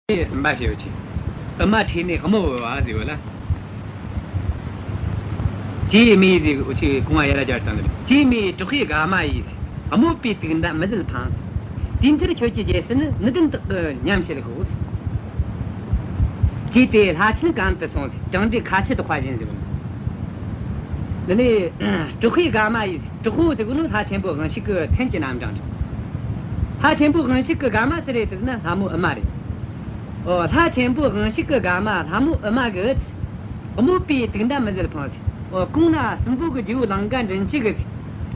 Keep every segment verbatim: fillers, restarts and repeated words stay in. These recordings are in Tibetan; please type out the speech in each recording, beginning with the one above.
གསུམ་པ་ཞེས་པ་ཆེ། ཨུ་མ་ཁྲོས་ནས་དམོད་བོར་བ་ཟེར་བ་ལ། ཅེས་སྨྲས་ཟེར་འུ་ཆོས་གོང་བ་ཡ་ར་སྦྱར་བཏང་གི་རེད། ཅེས་སྨྲས་དྲག་པོའི་དགའ་མ་ཡིས། དམོད་པའི་དུག་མདའ་མི་བཟད་འཕངས། དུས་མཐར་ཁྱོད་ཀྱི་རྒྱལ་སྲིད་ནི། ནུས་ལྡན་དག་གིས་ཉམས་བྱེད་ཤོག་ཅེས་ཏེ་ལྷ་ཆེན་གམ་དུ་སོང་ཟེར། བྲང་འགྲོའི་ཁ་ཆེ་དོག་པ་བཞིན་ཟེར་བ། འདི་ནི་དྲག་པོའི་དགའ་མ་ཡིས། དྲག་པོ་ཟེར་གོ་ནོ་ལྷ་ཆེན་པོ་དབང་ཕྱུག་གི་མཚན་གྱི་རྣམ་གྲངས་རེད། ལྷ་ཆེན་པོ་དབང་ཕྱུག་གི་དགའ་མ་སུ་རེད་ཟེར་ན་ལྷ་མོ་ཨུ་མ་རེད། ཨོ། ལྷ་ཆེན་པོ་དབང་ཕྱུག་གི་དགའ་མ་ལྷ་མོ་ཨུ་མ་གིས་དམོད་པའི་དུག་མདའ་མི་བཟད་འཕངས་ཟེར། ཨོ། གོང་ན་སྲིན་པོ་གི་རྗེ་བོ་ལང་ཀ་མགྲིན་བཅུ་གིས་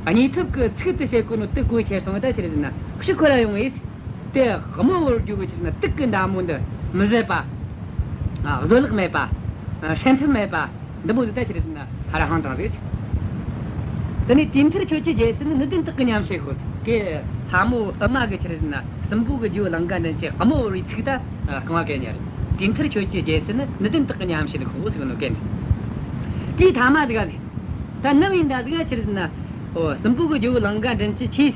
གཉིད་ཐུབ་ཀྱི་ཚིག་ཏུ་བཤད་གོ་ནོ་དུག་གོ་ཁྱེར་སོང་བ་ད་ཆི་རེད་ཟེར་ན་ཤི་ཁོ་ར་ཡོང་ངེས། དེ་དམོད་བོར་རྒྱུ་གི་ཆི་རེད་ཟེར་ན་དུག་གི་མདའ་མོ་འདི་མི་བཟད་པ། ཨ། བཟོད་གླགས་མེད་པ། ཨ། སྲན་ཐབས་མེད་པ། འདི་མོ་ཟིག་ད་ཆི་རེད་ཟེར་ན་ཧ་ར་ཧང་དང་རེད། དེ་ནས་དུས་མཐར་ཁྱོད་ཀྱི་རྒྱལ་སྲིད་ནི། ནུས་ལྡན་དག་གིས་ཉམས་བྱེད་ཤོག་ཟེར། ཀྱེ་ལྷ་མོ་ཨུ་མ་གིས་ཆི་རེད་ཟེར་ན་སྲིན་པོ་གི་རྗེ་བོ་ལང་ཀ་མགྲིན་བཅུ་དམོད་བོར་བའི་ཚིག་ད་རྐང་བ་གན་ཉར། དུས་མཐར་ཁྱོད་ཀྱི་རྒྱལ་སྲིད་ནི། ནུས་ལྡན་དག་གིས་ཉམས་བྱེད་ཤོག་ཟེར་ནོ་གན་རེད། དེའི་ཐ་མ་ཟིག་ག་ཟིག་ད་ནམ་ཡིན་ད་ཟིག་ག་ཆི་རེད་ཟེར་ན། ཨོ། སྲིན་པོ་གི་རྗེ་བོ་ལང་ཀ་མགྲིན་བཅུ་ཁྱེད་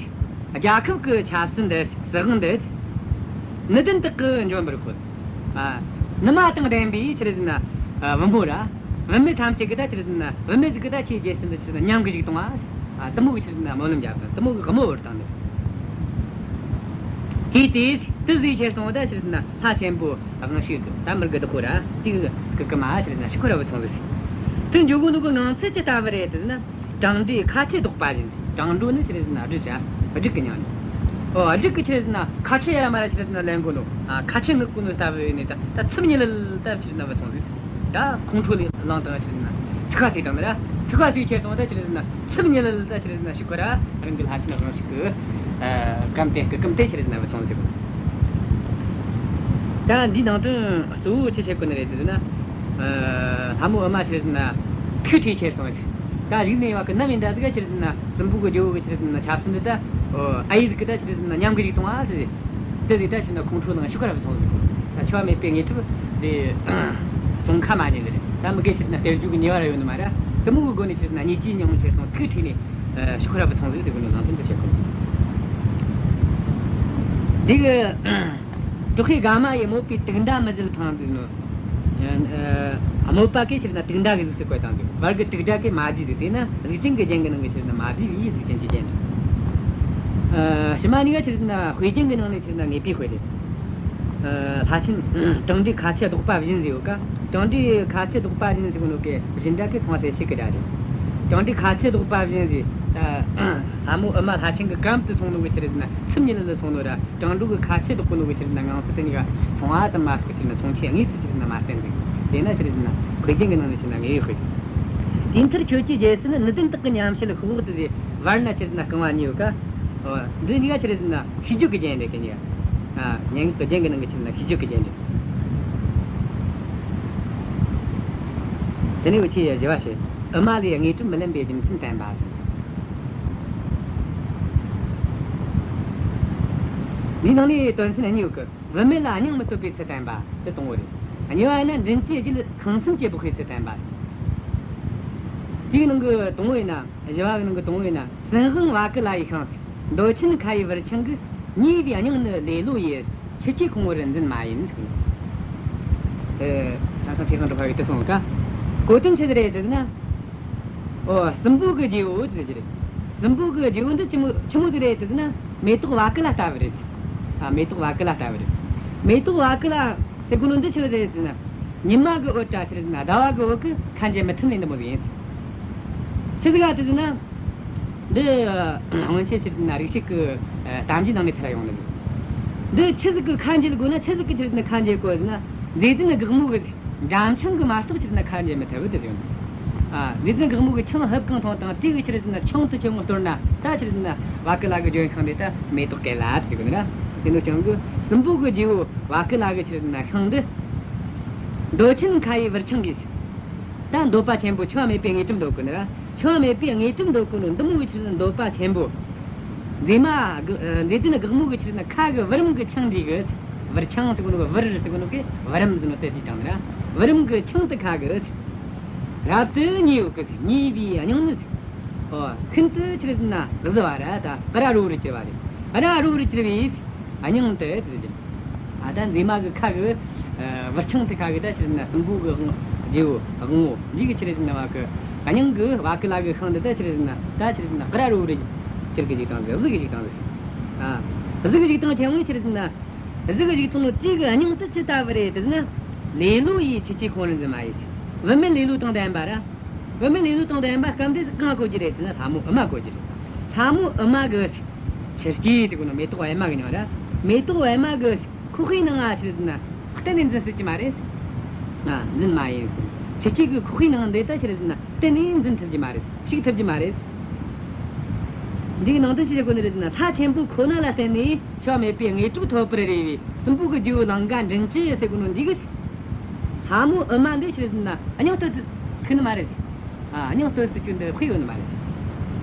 རྒྱལ་ཁབ་ཀྱི་ཆབ་སྲིད་འདི་སྲིད་དབང་འདི་ནུས་ལྡན་དག་གིས་འཇོམས་པར་ཤོག་ཨ། ནུ་མ་དང་ལྡན་པའི་ཆི་རེད་ཟེར་ན། ཨ། བུ་མོ་ར། བུད་མེད་ཐམས་ཅད་ཀྱིས་ད་ཆི་རེད་ཟེར་ན་བུད་མེད་ཟིག་གིས་ད་ཁྱེད་རྒྱལ་སྲིད་འདི་ཆི་རེད་ཟེར་ན་ཉམས་གི་བཅུག་གཏོང་བ། ཨ། དུ་མོ་གི་ཆི་རེད་ཟེར་ན་སྨོན་ལམ་རྒྱབ་དང་དུ་མོ་གི་དམོད་བོར་བཏང་ནི། ཅེས་ཏེ་དེ་ཟིག་ཁྱེར་སོང་བ་ད་ཆི་རེད་ཟེར་ན་ལྷ་ཆེན་པོ་དབང་ཕྱུག་གི་ད་མི་དགའ་དུ་ཁོ་ར་དེ་གི་གི་མ་ཆི་རེད་ཟེར་ན་ཤི་ཁོ་ར་བུད་སོང་ཟིག་དེ་འཇོག་གོ་ནོ་གི་ངང་ཚུལ་ཅི་ལྟ་བུ་རེད་ཟེར་ན། བྲང་འགྲོའི་ཁ་ཆེ་དོག་པ་བཞིན། བྲང་འགྲོ་ནི་ཆི་རེད་ཟེར་ན་སྦྲུལ་ཅན། སྦྲུལ་གི་མིང་ནི། ཨོ། སྦྲུལ་གི་ཆི་རེད་ཟེར་ན་ཁ་ཆེ་ཡ་མ་ར་ཆི་རེད་ཟེར་ན་ལེན་གོ་ནོ། ཨ། ཁ་ཆེ་ངུ་གོ་ནོ་ལྟ་བུ་ཡིན་ནི་ད་ད་ཚིབ་ཉི་ལི་ལི་ལྟ་བུ་ཆི་རེད་ཟེར་ན་བུད་སོང་ཟིག་ད་ཁོང་ཁྲོ་ལས་ལངས་དང་ཆི་རེད་ཟེར་ན་ཚིག་ཁ་ཟོས་དང་ནི་ར། ཚིག་ཁ་ཟོས་ཁྱེར་སོང་ད་ཆི་རེད་ཟེར་ན་ཚིབ་ཉི་ལི་ལི་ད་ཆི་རེད་ཟེར་ན་ཤི་ཁོ་ར་རང་གི་ལྷ་ཆེན་དབང་ཕྱུག་གི། ཨ། གམ་དེ་གི་གམ་དེ་ཆི་རེད་ཟེར་ན་བུད་སོང་ཟིག་ད་འདིའི་ནང་དོན་གཙོ་བོ་ཅི་བྱེད་དགོས་ནི་རེད་ཟེར་ན། ཨ། ལྷ་མོ་ཨུ་མ་ཆི་རེད་ཟེར་ན་ཐུགས་ཁྲོས་ཁྱེར་སོང་ཟིག་ད་རིག་གནས་བ་གི་ནམ་ཡིན་ད་ཟིག་ཆི་རེད་ཟེར་ན་སྲིན་པོ་གི་རྗེ་བོ་གི་ཆི་རེད་ཟེར་ན་ཆབ་སྲིད་འདི་ད། ཨོ། ཨ་ཡེ་ཟིག་གིས་ད་ཆི་རེད་ཟེར་ན་ཉམས་གི་བཅུག་གཏོང་བ་ཟེར། དེ་ཟིག་ད་ཆི་རེད་ཟེར་ན་ཁོང་ཁྲོ་ལངས་ཤི་ཁོ་ར་བུད་སོང་ཟིག་ད་འཆི་བ་མེད་པའི་དངོས་གྲུབ་དེ་སྟོང་ཁ་མ་ཉན་ཟེར། ད་མི་དགེ་ཆི་རེད་ཟེར་ན་སྟེར་རྒྱུ་གི་ཉེས་པ་ར་ཡོད་ནི་མ་ར། དུ་མོ་གི་སྒོ་ནས་ཆི་རེད་ཟེར་ན་སྙིང་རྗེའི་སྙིང་བོ་ཁྱེར་སོང་ཐུགས་ཁྲོས་ནས། ཨ། ཤི་ཁོ་ར་བུད་སོང་ཟིག་ཟེར་གོ་ནོ་ནང་དོན་དེ་བཤད་གོ། འདི་གི་དྲག་པོའི་དགའ་མ་ཡིས། དམོད་པའི་དུག་མདའ་མི་བཟད་འཕངས་ཟེར་ནོ། ཨ། དམོད་པ་གིས་ཆི་རེད་ཟེར་ན་དུག་མདའ་གི་གཟུགས་སུ་བཀོད་བཏང་ཟིག་བར་གི་དྲུག་སྒྲ་གིས་མ་བསྡུས་ཟིག་དེས་ན་གཟུགས་ཅན་གྱི་རྒྱན་གྱི་ནང་གི་ཆི་རེད་ཟེར་ན་མ་བསྡུས་པའི་གཟུགས་ཅན་གྱི་རྒྱན་རེད། ཨ། ཕྱི་མ་གཉིས་ཀ་ཆི་རེད་ཟེར་ན་དཔེ་རྒྱན་གྱི་ནང་ནས་ཆི་རེད་ཟེར་ན་ངེས་པའི་དཔེ་རེད། ཨ། ལྷ་ཆེན་བྲང་འགྲོའི་ཁ་ཆེ་དོག་པ་བཞིན་ཟེར་ཡོད་ཀ་བྲང་འགྲོའི་ཁ་ཆེ་དོག་པ་བཞིན་ཟེར་གོ་ནོ་གི་བཞིན་སྒྲ་གི་མཚུངས་པ་གསལ་བྱེད་ཀྱི་སྒྲ་རེད། བྲང་འགྲོའི་ཁ་ཆེ་དོག་པ་བཞིན་ཟེར། ཨ། ལྷ་མོ་ཨུ་མ་ལྷ་ཆེན་གྱི་གམ་དུ་སོང་ནོ་གི་ཆི་རེད་ཟེར་ན་ཚིབ་ཉི་ལི་ལི་སོང་ནོ་ར། བྲང་འགྲོ་གི་ཁ་ཆེ་དོག་པོ་ནོ་གི་ཆི་རེད་ཟེར་ན་ངང་ཚུལ་དེ་གཉིས་ཀ་མཚུངས་པ་ཙམ་མ་གཏོགས་ཆི་རེད་ཟེར་ན་མཚུངས་ཆོས་དངོས་སུ་ཆི་རེད་ཟེར་ན་མ་བསྟན་འདུག་དེས་ན་ཆི་རེད་ཟེར་ན་དཔེ་རྒྱན་གྱི་ནང་ནས་ཆི་རེད་ཟེར་ན་ངེས་པའི་དཔེ་རེད། དུས་མཐར་ཁྱོད་ཀྱི་རྒྱལ་སྲིད་ནི། ནུས་ལྡན་དག་གིས་ཉམས་བྱེད་ཤོག་དེ་ཟེར། བར་ན་ཆི་རེད་ཟེར་ན་རྐང་བ་གཉིས་ཡོད་ཀ་ཨོ། འདི་གཉིས་ཀ་ཆི་རེད་ཟེར་ན་ཤིས་བརྗོད་ཀྱི་རྒྱན་རེད་གི་གཉིས་ཀ་ཨ། སྙན་ངག་གི་རྒྱན་གྱི་ནང་གི་ཆི་རེད་ཟེར་ན་ཤིས་བརྗོད་ཀྱི་རྒྱན་རེད། དེ་ནས་འུ་ཆོས་ཡ་བཞི་བ་བཤད། ཨུ་མ་ལས་དངོས་གྲུབ་མི་ལེན་པའི་རྒྱུ་མཚན་བསྟན་པ་ཟེར། འདིའི་ནང་ནས་དོན་ཚན་གཉིས་ཡོད་གི་བུད་མེད་ལ་སྙིང་མི་གཏོད་པའི་ཚུལ་བསྟན་པ་དེ་དང་པོ་རེད། གཉིས་པ་ཡིན་ན་མགྲིན་བཅུའི་རྒྱུད་ཁང་གསུམ་གྱི་སྦུག་པའི་ཚུལ་བསྟན་པ་རེད། དེའི་ནང་གི་དང་པོ་ཡིན་ན། བཞི་བ་གི་ནང་གི་དང་པོ་ཡིན་ན། སྲིན་དབང་བ་ཀུ་ལ་ཡི་ཤིང་། འདོད་ཆེན་ཁ་ཡི་བུར་ཆང་གིས། མྱོས་པའི་སྙིང་ནི་ལེ་ལོ་ཡི། ཆུ་སྐྱེས་ཁོང་བུར་འཛིན་མ་ཡིན། ཨེ། ཁ་སང་ཆོས་ཁང་དུ་ཕབ་ཡོད་དེ་སོང་ཀ་གོ་དོན་ཆི་ཟིག་རེད་ཟེར་ན། ཨོ། སྲིན་པོ་གི་རྗེ་བོ་ཟེར་གྱི་རེད། སྲིན་པོ་གི་རྗེ་བོ་འདི་ཆི་མོ་ཆི་མོ་ཟིག་རེད་ཟེར་ན། མེ་ཏོག་བ་ཀུ་ལ་ལྟ་བུ་རེད། ཨ། མེ་ཏོག་བ་ཀུ་ལ་ལྟ་བུ་རེད། མེ་ཏོག་བ་ཀུ་ལ་ཟེར་གོ་ནོ་འདི་ཆི་ཟིག་རེད་ཟེར་ན། ཉི་མ་གི་འོད་འདྲ་ཆི་རེད་ཟེར་ན། ཟླ་བ་གི་འོད་ཀྱིས་ཁ་འབྱེད་མི་ཐུབ་ནི་འདི་མོ་ཟིག་ཡིན། ཆི་ཟིག་ག་ཟེར་ན། འདི་སྔོན་ཆད་ཆི་རེད་ཟེར་ན་རིག་བྱེད་ཀྱི་གཏམ་རྒྱུད་ནང་ནས་ཐར་ཡོང་ནི་རེད། འདི་ཆི་ཟིག་གིས་ཁ་འབྱེད་དགོས་ན། ཆི་ཟིག་གིས་ཆི་རེད་ཟེར་ན་ཁ་འབྱེད་དགོས་ཟེར་ན། མཛེས་ལྡན་སྒེག་མོ་གི་འགྲམ་ཆང་གིས་མ་གཏོགས་ཆི་རེད་ཟེར་ན་ཁ་འབྱེད་མི་ཐུབ་བོ་དེ་ཡོང་། ཨ། མཛེས་ལྡན་སྒེག་མོ་གི་ཆང་ཧུབ་གང་འཐུང་དང་། དེ་གི་ཆི་རེད་ཟེར་ན་ཆང་དེ་ཆུང་ངུ་གཏོར་ན། ད་ཆི་རེད་ཟེར་ན་བ་ཀུ་ལ་གི་ལྗོན་ཤིང་དེ་ད་མེ་ཏོག་སྐྱེ་ལ་ཟེར་གི་ནི་ར། དེ་ནོ་ཀྱང་གི་སྲིན་པོ་གི་རྗེ་བོ་བ་ཀུ་ལ་གི་ཆི་རེད་ཟེར་ན་ཤིང་འདི། འདོད་ཆེན་ཁ་ཡི་བུར་ཆང་གིས། ད་འདོད་པ་ཆེན་པོ་འཆི་བ་མེད་པའི་དངོས་གྲུབ་འདོད་གི་ནི་ར། འཆི་བ་མེད་པའི་དངོས་གྲུབ་འདོད་གོ་ནོ་འདི་མོ་གི་ཆི་རེད་ཟེར་ན་འདོད་པ་ཆེན་པོ། མཛེས་མ་གི་ཨ་མཛེས་ལྡན་སྒེག་མོ་གི་ཆི་རེད་ཟེར་ན་ཁ་གི་བུ་རམ་གི་ཆང་འདི་གིས། བུར་ཆང་ཟེར་གོ་ནོ་གི་བུར་ཟེར་གོ་ནོ་གི་བུ་རམ་ཟེར་ནོ་དེ་དེ་དང་ནི་ར། བུ་རམ་གི་ཆང་དེ་ཁ་གིས། རབ་ཏུ་མྱོས་ཡོད་གི་མྱོས་པའི་སྙིང་ནི། ཨོ། ཤིན་ཏུ་ཆི་རེད་ཟེར་ན་བཟི་བ་ར། ད་ར་རོ་རུ་གྱུར་བ་རེད། ར་རོ་རུ་གྱུར་བའི་སྙིང་དེ་ཟེར་གྱི། ཨ། ད་མཛེས་མ་གི་ཁ་གི་བུར་ཆང་དེ་ཁ་གི་ད་ཆི་རེད་ཟེར་ན་སྲིན་པོ་གི་དབང་རྗེ་བོ་དབང་བོ་འདི་གི་ཆི་རེད་ཟེར་ན་བ་གི་སྙིང་གི་བ་ཀུ་ལ་གི་ཤིང་འདི་ད་ཆི་རེད་ཟེར་ན་ད་ཆི་རེད་ཟེར་ན་ཀ་ར་རུ་རེ་ཁྱེར་གི་ཅིག་བཏང་ཟིག་གཟིག་གི་ཅིག་བཏང་ཟིག་ཨ། གཟིག་གི་ཅིག་བཏང་ཆེན་མོ་ཆི་རེད་ཟེར་ན། གཟིག་གི་ཅིག་བཏང་ནོ་དེ་གི་སྙིང་དུ་ཅི་ལྟ་བུ་རེད་ཟེར་ན། ལེ་ལོ་ཡིས་ཆུ་སྐྱེས་ཁོང་རུ་འཛིན་མ་ཡིན། བུད་མེད་ལེ་ལོ་དང་ལྡན་པ་ར། བུད་མེད་ལེ་ལོ་དང་ལྡན་པ་སྐབས་འདི་གང་གོ་རྒྱུ་རེད་ཟེར་ན་ལྷ་མོ་ཨུ་མ་གོ་རྒྱུ་རེད། ལྷ་མོ་ཨུ་མ་གི་ཆུ་སྐྱེས་ཟེར་གོ་ནོ་མེ་ཏོག་པད་མ་གི་མྱིང་ར། མེ་ཏོག་པད་མ་གི་ཁོག་པའི་ནང་ང་ཆི་རེད་ཟེར་ན་གཏན་ནས་འཛིན་སྲིད་ཀྱི་མ་རེད། ཨ། འཛིན་མ་ཡིན། ཆུ་སྐྱེས་གི་ཁོག་པའི་ནང་འདི་ད་ཆི་རེད་ཟེར་ན་གཏན་ནས་འཛིན་ཐུབ་ཀྱི་མ་རེད། ཞུགས་ཐུབ་ཀྱི་མ་རེད། འདིའི་ནང་དོན་ཅི་ཟེར་གོ་ནི་རེད་ཟེར་ན། ལྷ་ཆེན་པོ་ཁོ་ན་ལ་བརྟེན་ནས་འཆི་བ་མེད་པའི་དངོས་གྲུབ་ཐོབ་པར་རེ་བའི་སྲིན་པོ་གི་རྗེ་བོ་ལང་ཀ་མགྲིན་བཅུ་ཟེར་གོ་ནོ་འདི་གིས། ལྷ་མོ་ཨུ་མ་འདི་ཆི་རེད་ཟེར་ན་སྙིང་གཏོད་ཐུབ་ནི་མ་རེད། ཨ། སྙིང་གཏོད་སྲིད་རྒྱུ་འདི་དཔེ་ཡོད་ནི་མ་རེད།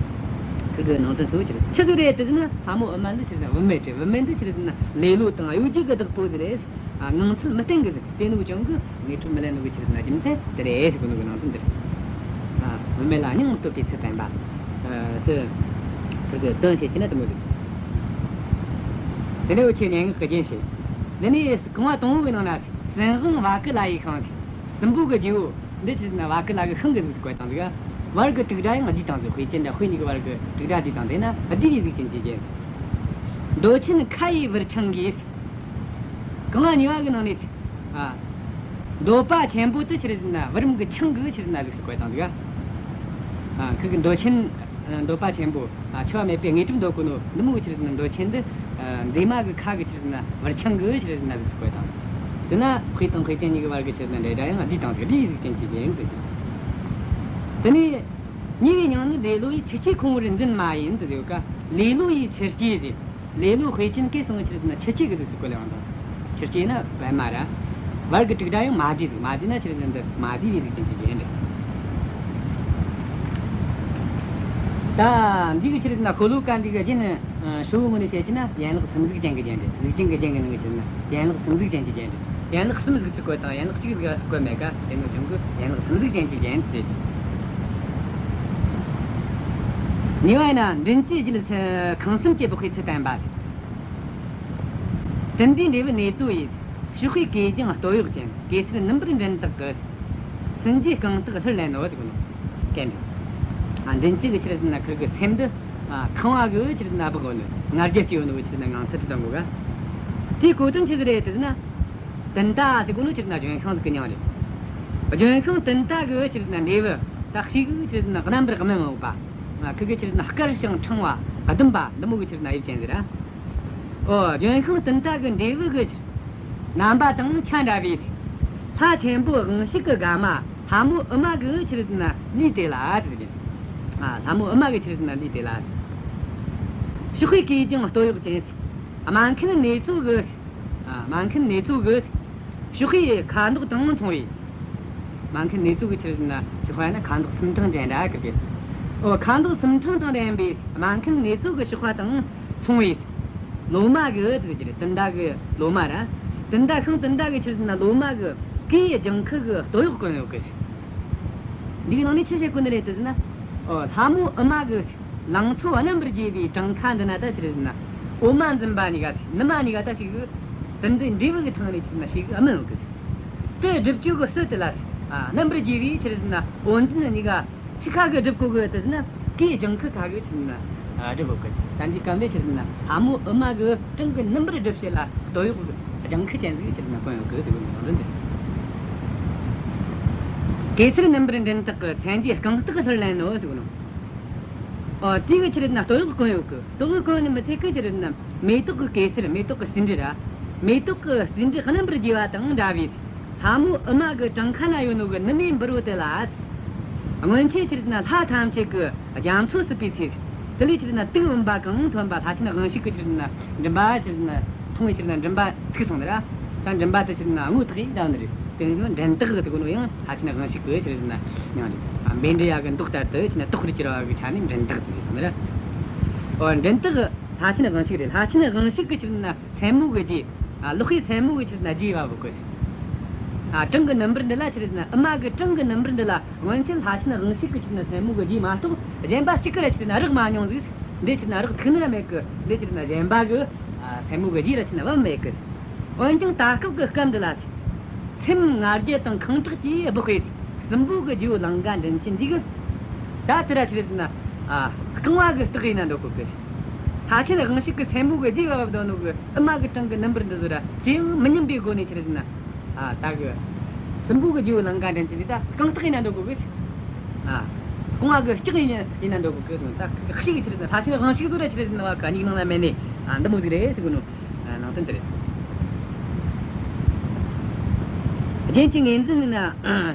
ཁུ་གི་ནང་དོན་གཙོ་བོ་ཆི་རེད། ཆི་ཟིག་རེད་དེ་ཟེར་ན་ལྷ་མོ་ཨུ་མ་འདི་ཆི་རེད་ཟེར་ན་བུད་མེད་རེད། བུད་མེད་འདི་ཆི་རེད་ཟེར་ན་ལེ་ལོ་དང་གཡོ་སྒྱུ་གི་བདག་པོ་ཟིག་རེད། ཨ། ངང་ཚུལ་མི་བརྟན་གི་ཟིག་དེ་ནུ་ཅང་གི་དངོས་གྲུབ་མི་ལེན་ནུ་གི་ཆི་རེད་ཟེར་ན་རྒྱུ་མཚན་དེ་རེད་ཟེར་གོ་ནུ་གི་ནང་དོན་འདི་རེད། ཨ། བུད་མེད་ལ་སྙིང་གཏོད་པའི་ཚུལ་བསྟན་པ། ཨ། དེ་ཁུར་གི་དོན་བཤད་ཀྱི་ན་དེ་མོ་ཟིག་དེ་ནས་འུ་ཆོས་སྙན་ངག་གི་རྒྱན་བཤད། འདི་ནས་རྐང་བ་དང་པོ་གི་ནང་ན་སྲིན་དབང་བ་ཀུ་ལ་ཡི་ཤིང་ཟེར། སྲིན་པོ་གི་རྗེ་བོ་འདི་ཆི་ཟེར་ན་བ་ཀུ་ལ་གི་ཤིང་གི་གཟུགས་བཀོད་བཏང་འདུག་བར་གི་དྲུག་སྒྲ་ཡང་བསྡུས་བཏང་འདུག་དཔེ་ཅན་འདྲ་དཔེ་གཉིས་ཀྱི་བར་གི་དྲུག་སྒྲ་བསྡུས་བཏང་དེ་ན་བསྡུས་པའི་གཟུགས་ཅན་གྱི་རྒྱན། འདོད་ཆེན་ཁ་ཡི་བུར་ཆང་གིས། རྐང་བ་གཉིས་པ་གི་ནང་ནས། ཨ། འདོད་པ་ཆེན་པོ་དེ་ཆི་རེད་ཟེར་ན་བུ་རམ་གི་ཆང་གི་ཆི་རེད་ཟེར་ན་གཟུགས་སུ་བཀོད་བཏང་འདུག་ཨ། ཁུ་གི་འདོད་ཆེན། འདོད་པ་ཆེན་པོ། ཨ། འཆི་བ་མེད་པའི་དངོས་གྲུབ་འདོད་གོ་ནོ་འདི་མོ་གི་ཆི་རེད་ཟེར་ན་འདོད་ཆེན་འདི། ཨ། མཛེས་མ་གི་ཁ་གི་ཆི་རེད་ཟེར་ན་བུར་ཆང་གི་ཆི་རེད་ཟེར་ན་གཟུགས་སུ་བཀོད་བཏང་། དེ་ན་དཔེ་དང་དཔེ་ཅན་གཉིས་ཀྱི་བར་གི་ཆི་རེད་ཟེར་ན་འབྲེལ་སྒྲ་ཡང་བསྡུས་བཏང་ཟིག་བསྡུས་གཟུགས་ཅན་གྱི་རྒྱན་དུ་ཟེར། དེ་ནས་གཉིས་པའི་མྱིང་ནི་ལེ་ལོ་ཡིས་ཆུ་སྐྱེས་ཁོང་རུ་འཛིན་མ་ཡིན་དུ་ཡོད་ཀ་ལེ་ལོ་ཡིས་ཆུ་སྐྱེས་ཟེར། ལེ་ལོ་དཔེ་ཅན་གྱི་སོང་ཆི་རེད་ཟེར་ན་ཆུ་སྐྱེས་ཀྱི་གཟུགས་སུ་བཀོད་ལེ་བ་དང་། ཆུ་སྐྱེས་ན་པད་མ་ར། བར་གྱི་དྲུག་སྒྲ་ཡང་མ་བསྡུས་འདུག་མ་བསྡུས་ན་ཆི་རེད་ཟེར་ན་འདི་མ་བསྡུས་པའི་གཟུགས་ཅན་གྱི་རྒྱན་རེད། ད་འདི་གི་ཆི་རེད་ཟེར་ན་ཤོ་ལོ་ཀ་འདི་གི་རྒྱན་ནི་ཧྲིལ་བོ་ངོས་ནས་བཤད་ཀྱི་ན་ཡན་ལག་གསུམ་གཟུགས་ཅན་གྱི་རྒྱན་རེད། གཟུགས་ཅན་གྱི་རྒྱན་གྱི་ནང་གི་ཆི་རེད་ཟེར་ན་ཡན་ལག་གསུམ་གཟུགས་ཅན་གྱི་རྒྱན་རེད། ཡན་ལག་གསུམ་གཟུགས་སུ་བཀོད་དང་ཡན་ལག་གཅིག་གཟུགས་བཀོད་མེད་ཀ་དེ་ནི་ཀྱང་གི་ཡན་ལག་གསུམ་གཟུགས་ཅན་གྱི་རྒྱན་ཟེར། གཉིས་པ་ཡིན་ན་མགྲིན་བཅུའི་རྒྱུད་ཁང་གསུམ་གྱི་བདག་པོའི་ཚུལ་བསྟན་པ། དུད་འགྲོའི་འབྲས་བུ་ནེ་ཙོ་ཡིས། གཤོག་པའི་གོས་ལྗང་སྟོད་གཡོགས་ཅན། གེ་སར་རྣམ་པར་མགྲིན་བཏགས་ཀྱིས། སེན་རྒྱུའི་རྐང་སྟེགས་ལྷུར་ལེན་ནོ་ཟེར་གོ་ནོ། གན་འདི། ཨ། མགྲིན་བཅུ་གི་ཆི་རེད་ཟེར་ན་ཁུར་གི་སེན་འདི། ཨ། ཁང་བ་གི་ཆི་རེད་ཟེར་ན་སྦག་ཡོད་ནོ། ང་རྒྱལ་གྱི་ཡོད་ནོ་ཆི་རེད་ཟེར་ན་ངང་ཚུལ་དུ་གཏོང་དགོས་ག་དེའི་གོ་དོན་ཆི་ཟིག་རེད་ཟེར་ན། དུན་ཏ་ཟེར་གོ་ནོ་ཆི་རེད་ཟེར་ན་ལྗོན་ཤིང་ཟིག་གི་མྱིང་རེད། ལྗོན་ཤིང་དུན་ཏ་གི་ཆི་རེད་ཟེར་ན་འབྲས་བུ་དག་ཤེས་གི་ཆི་རེད་ཟེར་ན་རྣམ་པར་སྨིན་འོག་པ། ང་ཁུ་གི་ཆི་རེད་ཟེར་ན་དཀར་ཞིང་ཕྲེང་བ་ཟླུམ་པ་འདི་མོ་གི་ཆི་རེད་ཟེར་ན་དབྱིབས་ཅན་ཟིག་ར། ཨོ། ལྗོན་ཤིང་དུན་ཏ་གི་འབྲས་བུ་གི་རྣམ་པ་དང་ཆ་འདྲ་བའི། ལྷ་ཆེན་པོ་དབང་ཕྱུག་གི་དགའ་མ་ལྷ་མོ་ཨུ་མ་གི་ཆི་རེད་ཟེར་ན་ལུས་དེ་ལ་ཟེར་གི། ཨ། ལྷ་མོ་ཨུ་མ་གི་ཆི་རེད་ཟེར་ན་ལུས་དེ་ལ། གཤོག་པའི་གོས་ལྗང་སྟོད་གཡོགས་ཅན། སྨྲ་མཁན་ནེ་ཙོ་གི། ཨ། སྨྲ་མཁན་ནེ་ཙོ་གི་གཤོག་པའི་ཁ་མདོག་དང་མཚུངས་པའི། སྨྲ་མཁན་ནེ་ཙོ་གི་ཆི་རེད་ཟེར་ན་གཤོག་པ་ནི་ཁ་མདོག་སུམ་ཕྲེང་ཅན་འདྲ་གི་གི། ཨོ། ཁ་མདོག་སུམ་ཕྲེང་དང་ལྡན་པའི་སྨྲ་མཁན་ནེ་ཙོ་གི་གཤོག་པ་དང་མཚུངས་པའི། ལོ་མ་གི་ཟེར་གི་རེད། དུན་ཏ་གི་ལོ་མ་ར། དུན་ཏ་ཤིང་དུན་ཏ་གི་ཆི་རེད་ཟེར་ན་ལོ་མ་གི་གོས་ལྗང་ཁུ་གི་སྟོད་གཡོགས་གོན་ཡོད་གི། འདིའི་ནང་ནས་ཆི་བཤད་གོ་ནི་རེད་ཟེར་ན། ཨོ། ལྷ་མོ་ཨུ་མ་གི་ལང་ཚོ་རྣམ་པར་རྒྱས་པའི་བྲང་ཁ་འདི་ན་ད་ཆི་རེད་ཟེར་ན། འོ་མ་འཛིན་པ་གཉིས་ཀ་ནུ་མ་གཉིས་ཀ་ད་ཞིག་གི། དུན་ཏའི་འབྲས་བུ་གི་ཐང་ནས་ཆི་རེད་ཟེར་ན་ཞིག་གི་སྨིན་ཡོད་གི། དེ་སྒྲུབ་རྒྱུ་གི་སྲོལ་དེ་ལ། ཨ། རྣམ་པར་རྒྱས་པའི་ཆི་རེད་ཟེར་ན་འོ་འཛིན་གཉིས་ཀ་ཆི་ཁ་གི་སྒྲུབ་གོ་གི་ཟེར་ན་གོས་ལྗང་ཁུ་ཁ་གི་ཆི་རེད་ཟེར་ན་སྒྲུབ་གོ་གི། ད་འདི་སྐབས་ལས་ཆི་རེད་ཟེར་ན་ལྷ་མོ་ཨུ་མ་གི་བྲང་གི་ནུ་མར་སྒྲུབ་བྱེད་ལ་སྟོད་གཡོགས་གི་ལྗང་ཁུ་ཅན་ཟིག་ཆི་རེད་ཟེར་ན་གོན་ཡོད་གི་ཟེར་གོ་ནོ་དོན་འདི། གེ་སར་རྣམ་པར་མགྲིན་བཏགས་ཀྱིས། སེན་རྒྱུའི་རྐང་སྟེགས་ལྷུར་ལེན་ནོ་ཟེར་གོ་ནོ། ཨོ། དེ་གི་ཆི་རེད་ཟེར་ན་སྟོད་གཡོགས་གོན་ཡོད་གི། སྟོད་གཡོགས་གོན་ནི་མི་ཚད་གི་ཆི་རེད་ཟེར་ན་མེ་ཏོག་གི་གེ་སར། མེ་ཏོག་གི་ཟེའུ་འབྲུ་ར། མེ་ཏོག་གི་ཟེའུ་འབྲུ་རྣམ་པར་རྒྱས་པ་དང་འདྲ་བའི། ལྷ་མོ་ཨུ་མ་གི་བྲང་ཁ་ན་ཡོད་ནོ་གི་ནུ་མའི་འབུར་བོ་དེ་ལ། སྔོན་ཆད་ཆི་རེད་ཟེར་ན་ལྷ་ཐམས་ཅད་ཀྱི་རྒྱ་མཚོ་བསྲུབས་པའི་ཚེ། དེ་ལས་ཆི་རེད་ཟེར་ན་དུག་བུམ་པ་གང་ཐོན་པ་ལྷ་ཆེན་དབང་ཕྱུག་གི་ཆི་རེད་ཟེར་ན་མགྲིན་པ་ཆི་རེད་ཟེར་ན་མཐོང་བའི་ཆི་རེད་ཟེར་ན་མགྲིན་པ་ཐིག་སོང་ནི་ར། ད་མགྲིན་པ་དེ་ཆི་རེད་ཟེར་ན་སྔོ་ཐིག་ཡིན་ད་ནི་རེད། དེ་ནི་མགྲིན་བཏགས་ཟེར་གོ་ནོ་ཡང་ལྷ་ཆེན་དབང་ཕྱུག་གི་ཆི་རེད་ཟེར་ན་མྱིང་རེད། བཻ་ཌཱུརྱ་གི་མདོག་ལྟར་དུ་ཆི་རེད་ཟེར་ན་དོག་པར་གྱུར་པ་གི་ཆ་ནས་མགྲིན་བཏགས་ཟེར་གོ་ནི་ར། ཨོ། མགྲིན་བཏགས་ལྷ་ཆེན་དབང་ཕྱུག་རེད། ལྷ་ཆེན་དབང་ཕྱུག་གི་ཆི་རེད་ཟེར་ན་སེན་མོ་གི་རྗེས། ཨ། ལག་པའི་སེན་མོ་གི་ཆི་རེད་ཟེར་ན་རྗེས་བབ་གི། ཨ། བྲང་གི་ནུ་འབུར་འདི་ལ་ཆི་རེད་ཟེར་ན་ཨུ་མ་གི་བྲང་གི་ནུ་འབུར་འདི་ལ་སྔོན་ཆད་ལྷ་ཆེན་དབང་ཕྱུག་གི་ཆི་རེད་ཟེར་ན་སེན་མོ་གི་རྗེས་མ་གཏོགས་གཞན་པ་གཅིག་གི་ར་ཆི་རེད་ཟེར་ན་རེག་མ་མྱོང་ཟིག་འདི་ཆི་རེད་ཟེར་ན་རེག་ཐུག་ནི་ར་མེད་གི། འདི་ཆི་རེད་ཟེར་ན་གཞན་པ་གི། ཨ། སེན་མོ་གི་རྗེས་ལ་ཆི་རེད་ཟེར་ན་བབ་མེད་གི། འོན་ཀྱང་ད་སྐབས་ཀྱི་སྐབས་འདི་ལ། སེམས་ང་རྒྱལ་དང་ཁེངས་དྲེགས་ཀྱིས་སྦགས་པའི་སྲིན་པོ་གི་རྗེ་བོ་ལང་ཀ་མགྲིན་བཅུ་འདི་གིས། ད་དེ་ར་ཆི་རེད་ཟེར་ན། ཨ། རྐང་བ་གི་སྟེགས་ཡིན་ན་འདོད་གོ་གི། ལྷ་ཆེན་དབང་ཕྱུག་གི་སེན་མོ་གི་རྗེས་བབས་བསྡད་ནོ་གི་ཨུ་མ་གི་བྲང་གི་ནུ་འབུར་འདི་ཚོ་ར་ཅི་ཡང་མི་སྙམ་པའི་སྒོ་ནས་ཆི་རེད་ཟེར་ན། ཨ། ད་གི་སྲིན་པོ་གི་རྗེ་བོ་ལང་ཀ་མགྲིན་བཅུ་འདི་ད་རྐང་སྟེགས་ཡིན་ན་འདོད་གོ་གི། ཨ། རྐང་བ་གི་ལྕགས་ཡིན་ཡིན་ན་འདོད་གོ་གི། ད་ཁི་ཤིག་གི་ཆི་རེད་ཟེར་ན། ལྷ་ཆེན་དབང་ཕྱུག་ཚོ་ར་ཆི་རེད་ཟེར་ན། བ་ག་སྙིང་ནང་ལ་མེད་ནས། ཨ། འདི་མོ་ཟིག་རེད་ཟེར་གོ་ནོ། ནང་དོན་དེ་རེད། རྒྱན་གྱི་ངོས་འཛིན་ནི་ན།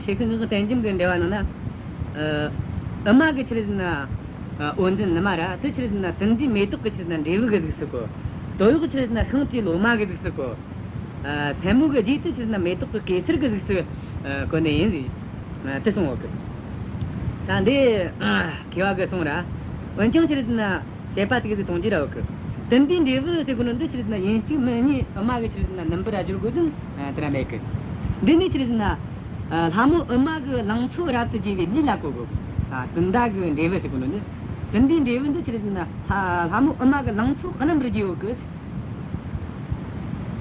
ཞེ་ཁི་ངག་གི་བསྟན་རྒྱམ་གྱི་འགྲེལ་བ་ནང་ན། ཨ། ཨུ་མ་གི་ཆི་རེད་ཟེར་ན། ཨ། འོ་འཛིན་ནུ་མ་ར་དེ་ཆི་རེད་ཟེར་ན། དུན་ཟླའི་མེ་ཏོག་གི་ཆི་རེད་ཟེར་ན་འབྲས་བུ་གི་གཟུགས་སུ་གོ། དོ་གཡོག་ཆི་རེད་ཟེར་ན་ཤིང་རྟའི་ལོ་མ་གི་གཟུགས་སུ་གོ། ཨ། སེན་མོ་གི་རྗེས་དེ་ཆི་རེད་ཟེར་ན་མེ་ཏོག་གི་གེ་སར་གི་གཟུགས་སུ། ཨ། གོ་ནི་ཡིན་ཟིག། ཨ། དེ་གསུངས་ཡོད་གི། ད་འདི། ཨ། མཁས་པ་གི་གསུང་ར། འོན་ཀྱང་ཆི་རེད་ཟེར་ན། བཤད་པ་དེ་གི་གཏོང་རྒྱུ་ར་བ་གི། དུན་ཟླའི་འབྲས་བུ་ཟེར་གོ་ནོ་འདི་ཆི་རེད་ཟེར་ན། ཡིན་གཅིག་མིན་གཉིས་ཨུ་མ་གི་ཆི་རེད་ཟེར་ན་ནུ་འབུར་ར་བསྒྱུར་དགོས་དོན་དེ་ར་མེད་གི། འདི་ནི་ཆི་རེད་ཟེར་ན། ལྷ་མོ་ཨུ་མ་གི་ལང་ཚོ་རབ་ཏུ་རྒྱས་པའི་ལུས་ལ་གོ་དགོས། ཨ། དུན་ཟླ་གི་འབྲས་བུ་ཟེར་གོ་ནོ་འདི། དུན་ཟླའི་འབྲས་བུ་འདི་ཆི་རེད་ཟེར་ན། ལྷ་ལྷ་མོ་ཨུ་མ་གི་ལང་ཚོ་རྣམ་པར་རྒྱས་ཡོད་གི།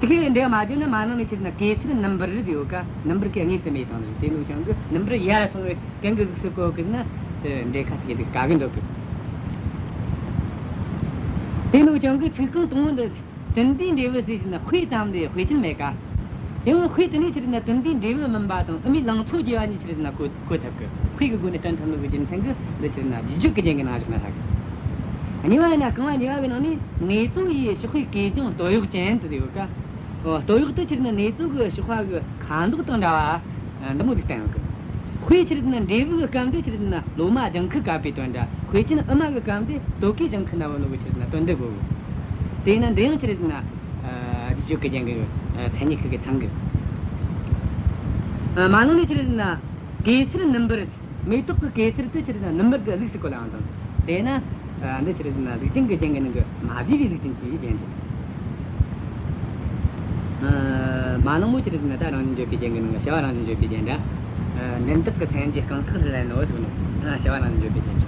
དེ་གའི་འབྲས་བུ་མ་བརྗོད་ན། མ་ནང་ནས་ཆི་རེད་ཟེར་ན་གེ་སར་ནུ་འབུར་རེད་ཡོད་ཀ། ནུ་འབུར་གི་དངོས་སུ་མེད་དང་། དེ་ནོ་ཀྱང་གི་ནུ་འབུར་ཡར་སོང་བའི་གན་གི་གཟུགས་སུ་གོ་གི་ན། དེ་འབྲས་ཁ་ཐུག་གི་དག་གི་འདོད་གི། དེ་ནོ་ཀྱང་གི་ཚིག་རྐང་དང་པོ་འདི། དུན་ཟླའི་འབྲས་བུ་ཟེར་ན་དཔེ་ཙམ་ལས་དཔེ་ཅན་མེད་ཀ། ཡང་དཔེ་དེ་ནས་ཆི་རེད་ཟེར་ན་དུན་ཟླའི་འབྲས་བུ་སྨིན་པ་དང་ཨུ་མའི་ལང་ཚོ་རྒྱས་པ་གཉིས་ཆི་རེད་ཟེར་ན་གོ་གོ་ཐུབ་གི། དཔེ་གི་སྒོ་ནས་སྟོན་ཐུབ་ནོ་གི་རྒྱུ་མཚན་གི་འདི་ཆི་རེད་ཟེར་ན་རྗེས་འཇུག་གི་རྒྱན་གི་ནང་བཞག་ན་ཧ་གི། གཉིས་པ་ཡིན་ན་རྐང་བ་གཉིས་པ་གི་ནང་ནས། ནེ་ཙོ་ཡི་གཤོག་པའི་གོས་ལྗང་སྟོད་གཡོགས་ཅན་དུ་ཡོད་ཀ། ཨོ། སྟོད་གཡོགས་དེ་ཆི་རེད་ཟེར་ན་ནེ་ཙོ་གི་གཤོག་པ་གི་ཁ་མདོག་དང་འདྲ་བ། ཨ། འདི་མོ་ཟིག་བསྟན་ཡོད་གི། དཔེ་ཆི་རེད་ཟེར་ན་འབྲས་བུ་གི་སྐབས་འདི་ཆི་རེད་ཟེར་ན་ལོ་མ་ལྗང་ཁུ་བཀབ་པའི་དོན་འདྲ། དཔེ་ཅན་ཨུ་མ་གི་སྐབས་འདི་དོ་གོས་ལྗང་ཁུ་ན་བུ་ནོ་གི་ཆི་རེད་ཟེར་ན་དོན་འདི་གོ་གི། དེས་ན་འདི་ཡང་ཆི་རེད་ཟེར་ན། ཨ། རྗེས་འཇུག་གི་རྒྱན་གི། ཨ། མཚན་ཉིད་ཁུ་གི་ཚང་གི། ཨ། མ་ནང་ནས་ཆི་རེད་ཟེར་ན། གེ་སར་ནུ་འབུར། མེ་ཏོག་གི་གེ་སར་དེ་ཆི་རེད་ཟེར་ན་ནུ་འབུར་གི་གཟུགས་སུ་གོ་ལ་ཡང་དང་། དེས་ན། ཨ། འདི་ཆི་རེད་ཟེར་ན་གཟུགས་ཅན་གྱི་རྒྱན་གྱི་ནང་གི་མ་བསྡུས་པའི་གཟུགས་ཅན་གྱི་རྒྱན་རེད། ཨ། མ་ནང་མོ་ཆི་རེད་ཟེར་ན་ད་རང་བཞིན་བརྗོད་པའི་རྒྱན་གྱི་ནང་གི་བྱ་བ་རང་བཞིན་བརྗོད་པའི་རྒྱན་འདྲ། ཨ། འཛིན་བདག་གི་མཚན་གྱི་རྐང་ཐག་ལ་ལེན་ནོ་ཟེར་ནོ། ཨ། བྱ་བ་རང་བཞིན་བརྗོད་པའི་རྒྱན་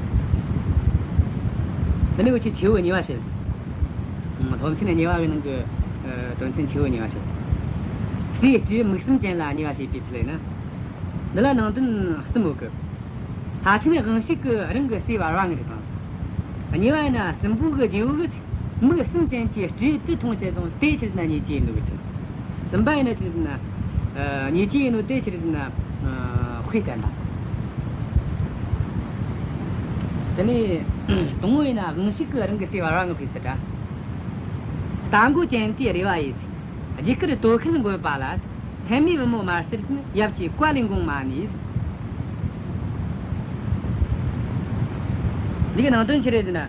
རེད། དེ་ནས་འུ་ཆོས་ཆེ་བོ་གཉིས་པ་བཤད། སློབ་ཚན་གཉིས་པ་གི་ནང་གི། ཨ། དོན་ཚན་ཆེ་བོ་གཉིས་པ་བཤད། སྲས་སྤྲེའུ་མིག་གསུམ་ཅན་ལ་གཉིས་པ་བྱས་པའི་ཚུལ་ཡིན་ན། འདི་ལ་ནང་དོན་གསུམ་ཡོད་གི། ལྷ་ཆེན་དབང་ཕྱུག་གིས་རང་གི་སྲས་བར་བ་ངར་དང་། གཉིས་པ་ཡིན་ན་སྲིན་པོ་གི་རྗེ་བོ་གིས་མིག་གསུམ་ཅན་གྱི་སྤྲེའུ་དེ་མཐོང་བྱས་ཙང་དེ་ཆི་རེད་ཟེར་ན་ཉེས་ཅན་ཡིན་ནོ་གི་ཚུལ། གསུམ་པ་ཡིན་ན་ཆི་རེད་ཟེར་ན། ཨ། ཉེས་ཅན་ཡིན་ནོ་དེ་ཆི་རེད་ཟེར་ན། ཨ། དཔེ་བསྟན་པ། དེ་ནས་དང་པོ་ཡིན་ན་དབང་ཕྱུག་གིས་རང་གི་སྲས་བར་བ་ངར་བའི་ཚུལ་འདྲ། རྟ་མགོ་ཅན་དེའི་རེ་བ་ཡིས། རྒྱུ་སྐར་དོ་ཤལ་འགོད་པ་ལ། མཚན་མོའི་བུ་མོ་དམར་སེར་ཅན། ཡབ་ཀྱི་བཀའ་ལས་འགོངས་མ་ནུས། འདི་གི་ནང་དོན་ཆི་རེད་ཟེར་ན།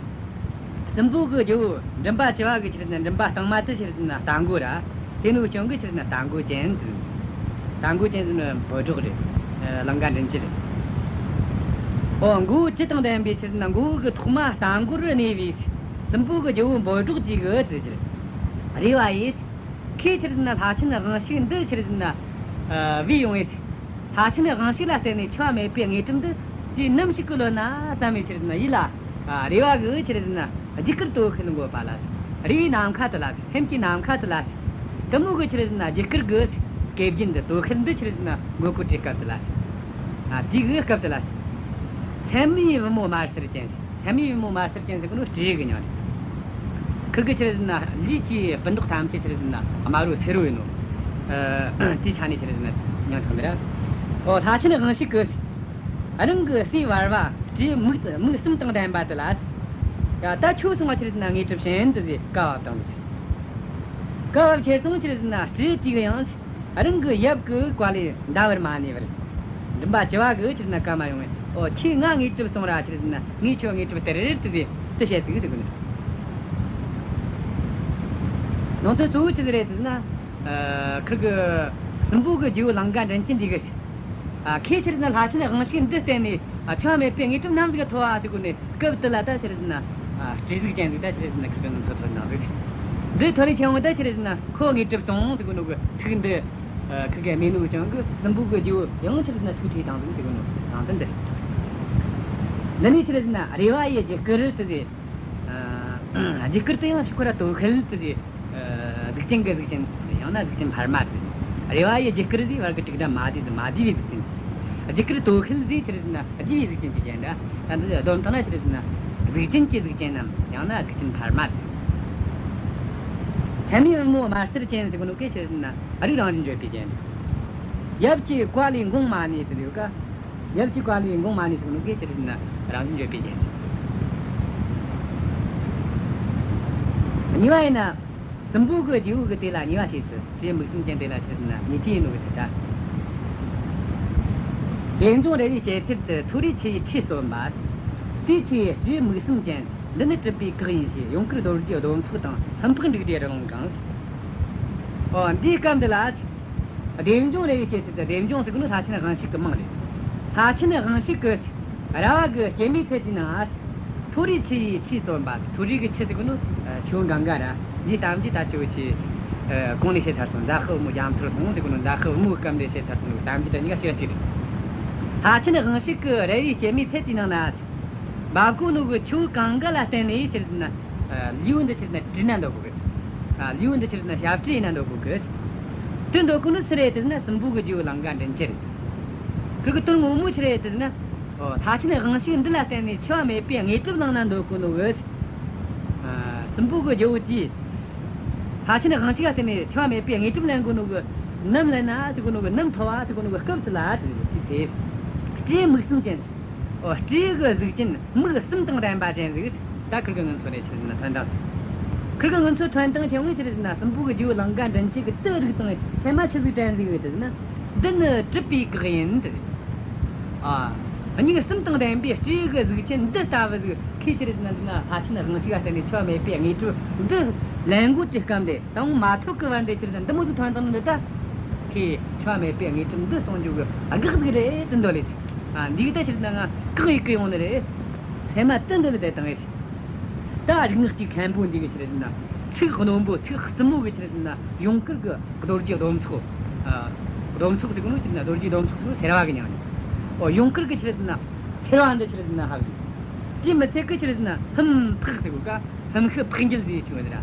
སྲིན་པོ་གི་རྒྱལ་པོ་མགྲིན་པ་བཅུ་པ་གི་ཆི་རེད་ཟེར་ན་མགྲིན་པ་དྭངས་མ་དེ་ཆི་རེད་ཟེར་ན་རྟ་མགོ་ར། དེ་ནོ་ཀྱང་གི་ཆི་རེད་ཟེར་ན་རྟ་མགོ་ཅན་ཟེར། རྟ་མགོ་ཅན་ཟེར་ན་འབོད་སྒྲོགས་རེད། ཨ། ལང་ཀ་མགྲིན་བཅུ་རེད། ཨོ། མགོ་བོ་བཅུ་དང་ལྡན་པའི་ཆི་རེད་ཟེར་ན་མགོ་བོ་གི་ཐོག་མ་རྟ་མགོར་གནས་པའི་སྲིན་པོ་གི་རྒྱལ་པོ་འབོད་སྒྲོགས་དེ་གིས་ཟེར། རེ་བ་ཡིས། ཁོས་ཆི་རེད་ཟེར་ན་ལྷ་ཆེན་དབང་ཕྱུག་འདི་ཆི་རེད་ཟེར་ན། ཨ། བོས་ཡོང་བས། ལྷ་ཆེན་དབང་ཕྱུག་ལ་བརྟེན་ནས་འཆི་བ་མེད་པའི་དངོས་གྲུབ་འདི་ཅི་ནམ་ཞིག་གི་ལོ་ན་བསམ་པའི་ཆི་རེད་ཟེར་ན་ཡིད་ལ། ཨ། རེ་བ་གི་ཆི་རེད་ཟེར་ན་རྒྱུ་སྐར་དོ་ཤལ་འགོད་པ་ལ། རེ་བའི་ནམ་མཁའ་དེ་ལ། སེམས་ཀྱི་ནམ་མཁའ་དེ་ལ། དེ་མོ་གི་ཆི་རེད་ཟེར་ན་རྒྱུ་སྐར་གི་སྐེ་རྒྱན་འདི། དོ་ཤལ་འདི་ཆི་རེད་ཟེར་ན་འགོད་གོ་དུས་སྐབས་དེ་ལ། ཨ། དེ་གི་སྐབས་དེ་ལ། མཚན་མོའི་བུ་མོ་དམར་སེར་ཅན། མཚན་མོའི་བུ་མོ་དམར་སེར་ཅན་ཟེར་གོ་ནོ་སྤྲེའུ་གི་མྱིང་རེད། ཁུ་གི་ཆི་རེད་ཟེར་ན་ལུས་ཀྱི་སྤུ་མདོག་ཐམས་ཅད་ཆི་རེད་ཟེར་ན་དམར་པོ་སེར་པོ་ཡིན་ནོ། ཨ། དེའི་ཆ་ནས་ཆི་རེད་ཟེར་ན་མྱིང་ཐོགས་ནི་རེད། ཨོ། ལྷ་ཆེན་དབང་ཕྱུག་གིས་རང་གི་སྲས་བར་བ་སྤྲེའུ་མིག་མིག་གསུམ་དང་ལྡན་པ་དེ་ལ། ཡ། ད་ཁྱོད་སོང་བ་ཆི་རེད་ཟེར་ན་དངོས་གྲུབ་བྱིན་ཟེར་བཀའ་ཕབ་བཏང་ཟིག། བཀའ་ཕབ་ཁྱེར་སོང་ཆི་རེད་ཟེར་ན་སྤྲེའུ་དེ་གིས་ཡང་། རང་གི་ཡབ་ཀྱི་བཀའ་ལས་འདའ་བར་མ་ནུས་པར། མགྲིན་པ་བཅུ་པ་གིས་ཆི་རེད་ཟེར་ན་བཀའ་མ་ཡོང་བས། ཨོ། ཁྱོས་ང་དངོས་གྲུབ་སློང་ར། ཆི་རེད་ཟེར་ན་ངས་ཁྱོད་དངོས་གྲུབ་སྟེར་རེ་ཟེར་ཏེ་དེ་བཤད་ཟིག་ཟེར་གི་ནི། ནང་དོན་གཙོ་བོ་ཆི་ཟིག་རེད་ཟེར་ན། ཨ། ཁུ་གི་སྲིན་པོ་གི་རྗེ་བོ་ལང་ཀ་མགྲིན་བཅུ་འདི་གིས། ཨ། ཁོས་ཆི་རེད་ཟེར་ན་ལྷ་ཆེན་དབང་ཕྱུག་འདི་བསྟེན་ནས། ཨ། འཆི་བ་མེད་པའི་དངོས་གྲུབ་ནམ་ཟིག་ཐོབ་བ་ཟེར་གོ་ནི། སྐབས་དེ་ལ་ད་ཆི་རེད་ཟེར་ན། ཨ། སྤྲེའུ་གཟུགས་ཅན་ཟིག་ད་ཆི་རེད་ཟེར་ན་ཁུ་གི་ནང་ཚོ་ཐོར་ནང་ཟིག། འདི་ཐོར་རེ་ཆེན་མོ་ད་ཆི་རེད་ཟེར་ན་ཁོ་དངོས་གྲུབ་སློང་ཟེར་གོ་ནོ་གི་ཚིག་འདི། ཨ། ཁུ་གི་མེད་ནོ་ཀྱང་གི་སྲིན་པོ་གི་རྗེ་བོ་ཡང་ཆི་རེད་ཟེར་ན་ཚིག་ཁྲིད་བཏང་ཟིག་ཟེར་གོ་ནོ་ནང་དོན་འདི། འདི་ནས་ཆི་རེད་ཟེར་ན་རེ་བ་ཡི་རྒྱུ་སྐར་ཟེར་ཏེ། ཨ། རྒྱུ་སྐར་དེ་ཡང་ཕྱུག་པོ་ར་དོ་ཤལ་ཟེར་ཏེ། ཨ། གཟུགས་ཅན་གི་གཟུགས་ཅན་ཡང་ ན་གཟུགས་ཅན་འཕར་མ་ཟེར། རེ་བ་ཡི་རྒྱུ་སྐར་ཟེར་བར་གྱི་དྲུག་སྒྲ་མ་བསྡུས་སུ་མ་བསྡུས་པའི་གཟུགས་ཅན། རྒྱུ་སྐར་དོ་ཤལ་ཟེར་ཆི་རེད་ཟེར་ན་བསྡུས་པའི་གཟུགས་ཅན་གྱི་རྒྱན་འདྲ། ད་འདི་སྡོམ་བཏང་ན་ཆི་རེད་ཟེར་ན་གཟུགས་ཅན་གྱི་གཟུགས་ཅན་ནམ་ཡང་ན་གཟུགས་ཅན་འཕར་མ་ཟེར། མཚན་མོའི་བུ་མོ་དམར་སེར་ཅན་ཟེར་གོ་ནོ་གེ་ཆི་རེད་ཟེར་ན་རིགས་རང་བཞིན་བརྗོད་པའི་རྒྱན་འདྲ། ཡབ་ཀྱི་བཀའ་ལས་འགོངས་མ་ནུས་ཟེར་ཡོད་ཀ། ཡབ་ཀྱི་བཀའ་ལས་འགོངས་མ་ནུས་ཟེར་གོ་ནོ་གེ་ཆི་རེད་ཟེར་ན་རང་བཞིན་བརྗོད་པའི་རྒྱན་འདྲ། གཉིས་པ་ཡིན་ན། སྲིན་པོ་གི་རྗེ་བོ་གི་དེ་ལ་གཉིས་པ་བྱས་སུ་སྤྲེའུ་མིག་གསུམ་ཅན་དེ་ལ་ཆི་ཟེར་ན་ཉེས་ཅན་ཡིན་ནོ་གི་ཐད་ཀ། དེ་འབྱུང་རེ་བའི་སྐྱེད་ཚལ་དུ་མཐོ་རིས་ཆུ་ཡི་ཁྲིད་སྟོན་པ། དེའི་ཚེ་སྤྲེའུ་མིག་གསུམ་ཅན་འདི་ནི་གྲུབ་པའི་གེགས་ཡིན་ཞེས་ཡུངས་ཀར་རྡོ་རྗེའི་སྡོམ་ཚོགས་དང་ཧཱུྃ་ཕཊ་འབྲུག་སྒྲའི་རི་ཀླུང་གང་། ཨོ་འདིའི་སྐབས་འདི་ལ། ལྡེབ་འཇོམས་རེ་བའི་སྐྱེད་ཚལ་དུ་ལྡེབ་འཇོམས་ཟེར་གོ་ནོ་ལྷ་ཆེན་དབང་ཕྱུག་གི་མིང་རེད། ལྷ་ཆེན་དབང་ཕྱུག་གི་ར་བ་གི་སྐྱེད་མོས་ཚལ་དེའི་ནང་མཐོ་རིས་ཆུ་ཡི་ཁྲིད་སྟོན་པ། མཐོ་རིས་ཀྱི་ཆུ་ཟེར་གོ་ནོ་ཆུ་བོ་གངྒཱ་ར། འདིའི་གཏམ་རྒྱུད་ད་ཆུ་བོ་ཆུ་གོང་ནས་བཤད་ཚར་སོང་། མཛའ་བཤེས་བུ་མོ་རྒྱ་མཚོར་སོང་ཟེར་གོ་ནོ་མཛའ་བཤེས་བུ་མོའི་སྐབས་འདི་བཤད་ཚར་སོང་། གཏམ་རྒྱུད་ད་གཉིས་ཀ་ཞེ་གཅིག་རེད། ལྷ་ཆེན་དབང་ཕྱུག་གི་ར་བའི་སྐྱེད་མོས་ཚལ་དེའི་ནང་ན་འབབ་གོ་ནོ་གི་ཆུ་བོ་གངྒཱ་ལ་བརྟེན་ནས་ཆི་རེད་ཟེར་ན། ལུས་འདི་ཆི་རེད་ན་བྲིས་ན་འདོད་གོ་གི། ལུས་འདི་ཆི་རེད་ན་ཞབས་བྲིས་ཡིན་ན་འདོད་གོ་གི། དེ་འདོད་གོ་ནི་སུ་རེད་ཟེར་ན་སྲིན་པོ་གི་རྗེ་བོ་ལང་ཀ་མགྲིན་བཅུ་རེད། ཁོ་གི་དོན་ངོ་མ་ཆི་རེད་ཟེར་ན། ལྷ་ཆེན་དབང་ཕྱུག་འདི་ལ་བརྟེན་ནས་འཆི་བ་མེད་པའི་དངོས་གྲུབ་བླངས་ན་འདོད་གོ་ནོ་གི། སྲིན་པོ་གི་རྗེ་བོ་དེས། ལྷ་ཆེན་དབང་ཕྱུག་ལ་བརྟེན་ནས་འཆི་བ་མེད་པའི་དངོས་གྲུབ་ལེན་གོ་ནོ་གི། ནམ་ལེན་ན་ཟེར་གོ་ནོ་གི། ནམ་ཐོབ་བ་ཟེར་གོ་ནོ་གི་སྐབས་སུ་ལ་དེ་དེ། སྤྲེའུ་མིག་གསུམ་ཅན། ཨོ་སྤྲེའུ་གི་གཟུགས་ཅན་མིག་གསུམ་དང་ལྡན་པ་ཅན་ཟིག། ད་ཁིར་གི་ངན་ཚོ་རེ་ཆི་ཟེར་ན་ཐོན་དང་། ཁིར་གི་ངན་ཚོ་ཐོན་དང་ཆེ་བོ་ཆི་རེད་ཟེར་ན་སྲིན་པོ་གི་རྗེ་བོ་ལང་ཀ་མགྲིན་བཅུ་གི་དེ་རིགས་དང་ཚད་མ་ཆི་ཟིག་དྲན་ཟིག་ཡོད་དེ་ཟེར་ན། འདི་ནི་གྲུབ་པའི་གེགས་ཡིན་དེ། ཨ། མིག་གསུམ་དང་ལྡན་པའི་སྤྲེའུ་གི་གཟུགས་ཅན་འདི་ལྟ་བུ་ཟིག་ཁོས་ཆི་རེད་ཟེར་ན་འདི་ན་ལྷ་ཆེན་དབང་ཕྱུག་ལ་བརྟེན་ནས་འཆི་བ་མེད་པའི་དངོས་གྲུབ་འདི་ལེན་གོ་གི་སྐབས་འདི་དང་མ་ཐོབ་གི་བར་འདི་ཆི་རེད་ཟེར་ན་འདི་མོ་ཟིག་ཐོན་དང་འདི་ད། ཁོས་འཆི་བ་མེད་པའི་དངོས་གྲུབ་འདི་སློང་རྒྱུ་གི་གེགས་ཟིག་རེད་དེ་འདོད་ལེ། ཨ། འདི་གི་ད་ཆི་རེད་ན་ང་བཀག་ཡི་གི་ཡོང་ནི་རེད། ཚད་མ་དེ་འདོད་ལེ་དེ་དང་ཨེ། ད་རིག་སྔགས་ཀྱི་མཁན་པོ་འདི་གི་ཆི་རེད་ན་ཚིག་རྣོན་པོ་ཚིག་རྩུབ་མོ་གི་ཆི་རེད་ན་ཡུངས་ཀར་གི་རྡོ་རྗེ་སྡོམ་ཚོགས། ཨ། སྡོམ་ཚོགས་ཟེར་གོ་ནོ་ཆི་རེད་ན་རྡོ་རྗེ་སྡོམ་ཚོགས་ཟེར་ནོ་སེར་བ་གི་མྱིང་རེད། ཨོ་ཡུངས་ཀར་གི་ཆི་རེད་ན་སེར་བ་འདི་ཆི་རེད་ན་ཧ་གི། དེ་མི་ཚད་གི་ཆི་རེད་ན་ཧཱུྃ་ཕཊ་ཟེར་གོ་ག། ཧཱུྃ་ཕཊ་འགྱེད་ཟེར་ཆོག་ནི་ར།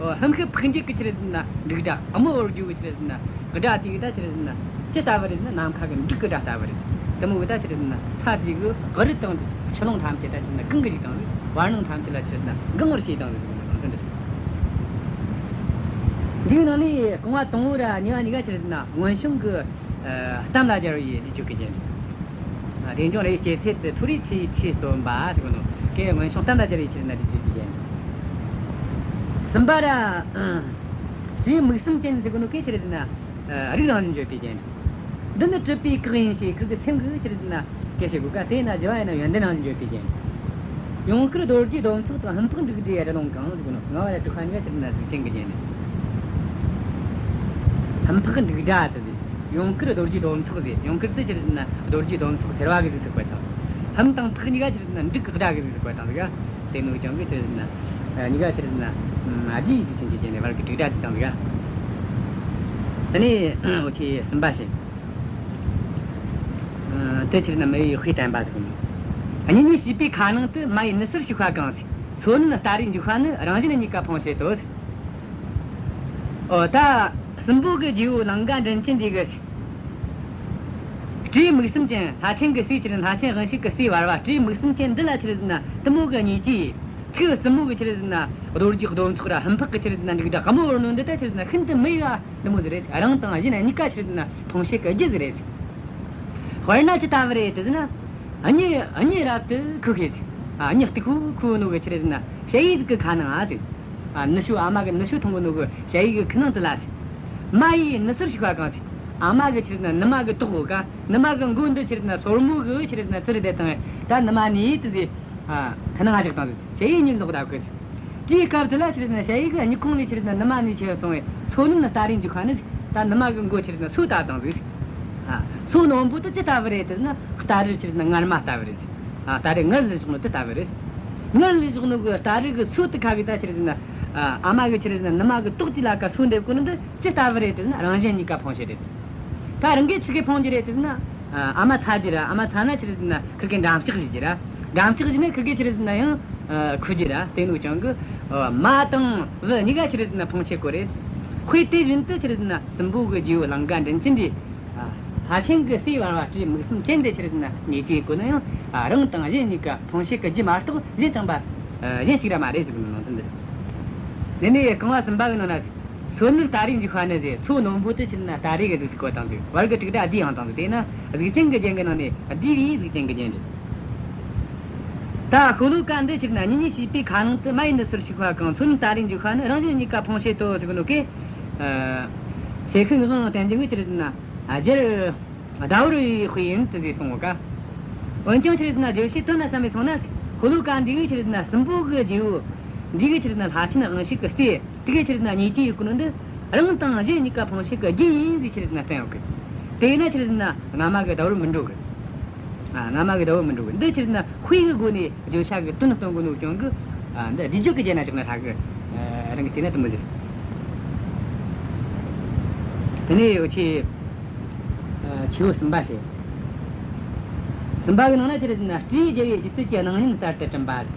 ཨོ་ཧཱུྃ་ཕཊ་འགྱེད་ཀྱི་ཆི་རེད་ཟེར་ན་འབྲུག་སྒྲ་དམོད་བོར་རྒྱུ་གི་ཆི་རེད་ཟེར་ན་སྒྲ་དེ་གི་ད་ཆི་རེད་ཟེར་ན་ཅི་ལྟ་བུ་རེད་ཟེར་ན་ནམ་མཁའ་གི་འབྲུག་གི་སྒྲ་ལྟ་བུ་རེད། དེ་མོ་གི་ད་ཆི་རེད་ཟེར་ན་ས་དེ་གི་ག་རུ་དང་ཆུ་ཀླུང་ཐམས་ཅད་ད་ཆི་རེད་ན་གང་གི་ཞིག་དང་ཟེར། བར་སྣང་ཐམས་ཅད་ལ་ཆི་རེད་ཟེར་ན་གང་བར་བྱེད་དང་ཟེར་གི་ནང་དོན་འདི་རེད། འདིའི་ནང་ནས་རྐང་བ་དང་པོ་ར་གཉིས་པ་གཉིས་ཀ་ཆི་རེད་ཟེར་ན་མངོན་སུམ་གི་གཏམ་ལ་སྦྱར་བའི་ཡིག་ཆོག་གི་རྒྱན་རེད། ལྡེབ་འཇོམས་རེ་བའི་སྐྱེད་ཚལ་དུ་མཐོ་རིས་ཆུ་ཡི་ཁྲིད་སྟོན་པ་ཟེར་གོ་ནོ། སྐད་མངོན་སུམ་གཏམ་ལ་སྦྱར་བའི་ཆི་རེད་ན་རིགས་རྒྱུད་ཀྱི་རྒྱན། གསུམ་པ་ར། སྤྲེའུ་མིག་གསུམ་ཅན་ཟེར་གོ་ནོ་སྐད་ཆི་རེད་ན། རིགས་རང་བཞིན་བརྗོད་པའི་རྒྱན། འདི་ནི་གྲུབ་པའི་གེགས་ཡིན་ཞེས་ཁིར་གི་སེམས་གི་ཆི་རེད་ན་སྐད་བཤད་གོ་ག། དེས་ན་བཞི་བ་ཡིན་ན་ཡོན་ཏན་རང་བཞིན་བརྗོད་པའི་རྒྱན། ཡུངས་ཀར་རྡོ་རྗེ་སྡོམ་ཚོགས་དང་ཧཱུྃ་ཕཊ་འབྲུག་སྒྲའི་རི་ཀླུང་གང་ཟེར་གོ་ནོ། ལྔ་བ་ར་དྲུག་པ་གཉིས་ཀ་ཆི་རེད་ན་གཟུགས་ཅན་གི་རྒྱན་རེད། ཧཱུྃ་ཕཊ་འབྲུག་སྒྲ་དེ་ཟེར། ཡུངས་ཀར་རྡོ་རྗེ་སྡོམ་ཚོགས་ཟེར། ཡུངས་ཀར་དེ་ཆི་རེད་ཟེར་ན་རྡོ་རྗེ་སྡོམ་ཚོགས་སེར་བ་གི་གཟུགས་སུ་བཀོད་དང་། ཧཱུྃ་དང་ཕཊ་གཉིས་ཀ་ཆི་རེད་ཟེར་ན་འབྲུག་གི་སྒྲ་གི་གཟུགས་སུ་བཀོད་དང་ཟིག། དེ་ནོ་ཀྱང་གི་ཆི་རེད་ཟེར་ན། གཉིས་ཀ་ཆི་རེད་ཟེར་ན། ཨ་དེའི་གཟུགས་ཅན་གྱི་རྒྱན་ནས་བར་གྱི་དྲུག་སྒྲ་དེ་དང་ཟིག། དེ་ནས་འོ་ཆི་གསུམ་པ་བྱས། དེ་ཆི་རེད་ཟེར་ན་མི་ཡི་དཔེ་བསྟན་པ་ཟིག་ནི། གཉེན་ཉེ་བྱིས་པའི་ཁ་ནང་དུ། མ་ཡི་ནུ་ཟུར་ཞིག་པ་གང་ཟིག། མཚོ་སྣུམ་སྟ་རེ་འཇུག་པ་ནི། རང་བཞིན་གཉིས་ཀ་ཕུང་བྱེད་དོ། ཨོ་ད། སྲིན་པོ་གི་རྗེ་བོ་ལང་ཀ་མགྲིན་བཅུ་འདི་གི། སྤྲེའུ་མིག་གསུམ་ཅན་ལྷ་ཆེན་གི་སྲས་ཆི་རེད། ལྷ་ཆེན་དབང་ཕྱུག་གི་སྲས་བར་བ་སྤྲེའུ་མིག་གསུམ་ཅན་འདི་ལ་ཆི་རེད་ཟེར་ན་དེ་མོ་གི་ཉེས་ཅན། ཐུགས་སྲིན་མོ་གི་ཆི་རེད་ཟེར་ན་རྡོ་རྗེ་སྡོམ་ཚོགས་ར་ཧཱུྃ་ཕཊ་གི་ཆི་རེད་ཟེར་ན་འབྲུག་སྒྲ་དམོད་བོར་ནོ་འདི་ད་ཆི་རེད་ཟེར་ན་ཤིན་ཏུ་མི་ཡག་དེ་མོ་ཟིག་རེད། རང་དང་གཞན་གཉིས་ཀ་ཆི་རེད་ཟེར་ན་ཕུང་བྱེད་གི་རྒྱུ་ཟིག་རེད། དཔེར་ན་ཅི་ལྟ་བུ་རེད་དེ་ཟེར་ན། གཉིད་གཉིད་རབ་ཏུ་ཁུག་གི། ཨ་གཉིད་སྟུག་པོ་ཁུག་ནོ་གི་ཆི་རེད་ཟེར་ན་ཞ་ཡི་ཟིག་གི་ཁ་ནང་ཨ་ཟིག། ཨ་ནུ་ཞོ། ཨ་མ་གི་ནུ་ཞོ་འཐུང་གི་ནོ་གི་ཞ་ཡི་གི་ཁ་ནང་དེ་ལ་ཟིག། མ་ཡི་ནུ་ཟུར་ཞིག་པ་གང་ཟིག། ཨ་མ་གི་ཆི་རེད་ཟེར་ན་ནུ་མ་གི་ཏོག་གོ་ག། ནུ་མ་གི་མགོ་འདི་ཆི་རེད་ཟེར་ན་སོར་མོ་གི་ཆི་རེད་ཟེར་ན་ཙིར་བསྡད་བཏང་བས། ད་ནུ་མ་ནི་དེ་ཟིག། ཨ་ཁ་ནང་ང་ཞིག་བཏང་ཟིག། ཞ་ཡི་གཉིད་ལོག་ད་གི་ཟིག། དེའི་སྐབས་དེ་ལ་ཆི་རེད་ཟེར་ན་ཞ་ཡི་གི་སྨྱུ་ཁུང་ནས་ཆི་རེད་ཟེར་ན་ནུ་མ་ནི་ཆི་རེད་སོང་བས། མཚོ་སྣུམ་སྟ་རེ་འཇུག་པ་ནི་ཟིག། ད་ནུ་མ་གི་མགོ་ཆི་རེད་ཟེར་ན་སོ་བཏབ་བཏང་ཟིག། ཨ་སོ་རྣོན་པོ་དེ་ཅི་ལྟ་བུ་རེད་དེ་ཟེར་ན་སྟ་རེ་ཆི་རེད་ཟེར་ན་ངར་མ་ལྟ་བུ་རེད། ཨ་སྟ་རེ་ངར་ལ་བཞག་ནོ་དེ་ལྟ་བུ་རེད། ངར་ལ་བཞག་ནོ་གི་སྟ་རེ་གི་སོ་དེ་ཁ་གི་ད་ཆི་རེད་ཟེར་ན། ཨ་ཨ་མ་གི་ཆི་རེད་ཟེར་ན་ནུ་མ་གི་ཏོག་དེ་ལ་ཀ་སོ་འདེབས་གོ་ནི་འདི་ཅི་ལྟ་བུ་རེད་དེ་ཟེར་ན་རང་གཞན་གཉིས་ཀ་ཕུང་བྱེད་རེད། ད་རང་གི་ཆི་གི་ཕུང་རྒྱུ་རེད་དེ་ཟེར་ན། ཨ་མ་ཚ་རྒྱུ་ར། ཨ་མ་ཚ་ན་ཆི་རེད་ཟེར་ན་ཁིར་གི་འགྲམ་ལྕག་བྱེད་རྒྱུ་ར། འགྲམ་ལྕག་བྱེད་ན་ཁིར་གི་ཆི་རེད་ཟེར་ན་ཡང་ཁུ་རྒྱུ་ར། དེ་ནོ་ཀྱང་གི་མ་དང་བུ་གཉིས་ཀ་ཆི་རེད་ཟེར་ན་ཕུང་བྱེད་གོ་རེད། དཔེ་དེ་བཞིན་དུ་ཆི་རེད་ཟེར་ན་སྲིན་པོ་གི་རྗེ་བོ་ལང་ཀ་མགྲིན་བཅུ་འདི། ལྷ་ཆེན་གྱི་སྲས་བར་བ་སྤྲེའུ་མིག་གསུམ་ཅན་དེ་ཆི་རེད་ཟེར་ན་ཉེས་ཅན་ཡིན་ན་ཡང་རང་དང་གཞན་གཉིས་ཀ་ཕུང་བྱེད་ཀྱི་རྒྱུ་མ་གཏོགས་གཞན་ཅང་པ། གཞན་གཅིག་ར་མ་རེད་ཟེར་གི་ནང་དོན་འདི། དེ་ནས་རྐང་བ་གསུམ་པ་གི་ནང་ན། མཚོ་ནི་སྟ་རེ་འཇིགས་པ་ནི་ཟེར། མཚོ་རྣོན་པོ་དེ་ཆི་རེད་ཟེར་ན་སྟ་རེ་གི་གཟུགས་སུ་བཀོད་བཏང་ཟིག་བར་གྱི་དྲུག་སྒྲ་བསྡུས་ཡང་བཏང་ཟིག་དེས་ན་གཟུགས་ཅན་གྱི་རྒྱན་གྱི་ནང་ནས་བསྡུས་པའི་གཟུགས་ཅན་གྱི་རྒྱན་རེད། ད་ཤོ་ལོ་ཀ་འདི་ཆི་རེད་ཟེར་ན་གཉེན་ཉེ་བྱས་པའི་ཁ་ནང་དུ་མ་ཡིན་ནི་ཚུལ་ཞིག་པ་གང་། མཚོ་ནི་སྟ་རེ་འཇིགས་པ་ནི་རང་གཞན་གཉིས་ཀ་ཕུང་བྱེད་དོ་ཟེར་གི་ནོ་གི། ཨ། ཞལ་ཤུལ་ངག་དབང་བསྟན་འཛིན་གྱིས་ཆི་རེད་ཟེར་ན། ཨ། རྒྱལ། ཟླ་བོར་བའི་དཔེ་ཡིན་དུ་ཟེར་གསུངས་ག་འོན་ཀྱང་ཆི་རེད་ཟེར་ན་བརྗོད་བྱའི་དོན་ལ་བསམ་པའི་སོང་ན། ཤོ་ལོ་ཀ་འདི་གི་ཆི་རེད་ཟེར་ན་སྲིན་པོ་གི་རྗེ་བོ། འདི་གི་ཆི་རེད་ཟེར་ན་ལྷ་ཆེན་དབང་ཕྱུག་གི་སྲས། དེ་གི་ཆི་རེད་ཟེར་ན་ཉེས་ཅན་ཡོད་གི་ནོ་འདི། རང་དང་གཞན་གཉིས་ཀ་ཕུང་བྱེད་ཀྱི་རྒྱུ་ཡིན་ཟེར་ཆི་རེད་ཟེར་ན་བསྟན་ཡོད་གི་དེས་ན་ཆི་རེད་ཟེར་ན་སྔ་མ་གི་ཟླ་བོར་མི་འགྲོ་གི་ཨ། སྔ་མ་གི་ཟླ་བོར་མི་འགྲོ་གི་འདི་ཆི་རེད་ཟེར་ན་དཔེ་གི་སྒོ་ནས་བརྗོད་བྱ་གི་དོན་སྟོན་གི་ནོ་ཀྱང་གི་ཨ། འདི་བསྡུས་བརྗོད་ཀྱི་རྒྱན་ན་བཞག་ན་ཧྲ་གི་ཨ། རང་གི་དེ་ན་དུ་མི་ཟེར། དེ་ནས་འུ་ཆོས། ཨ། ཆེ་བོ་གསུམ་པ་བཤད། གསུམ་པ་གི་ནང་ན་ཆི་རེད་ཟེར་ན་སྤྲེའུ་རྒྱལ་བའི་སྒྱུ་རྩལ་གྱི་སྣང་བརྙན་གསར་དུ་བསྐྲུན་པ་རེད།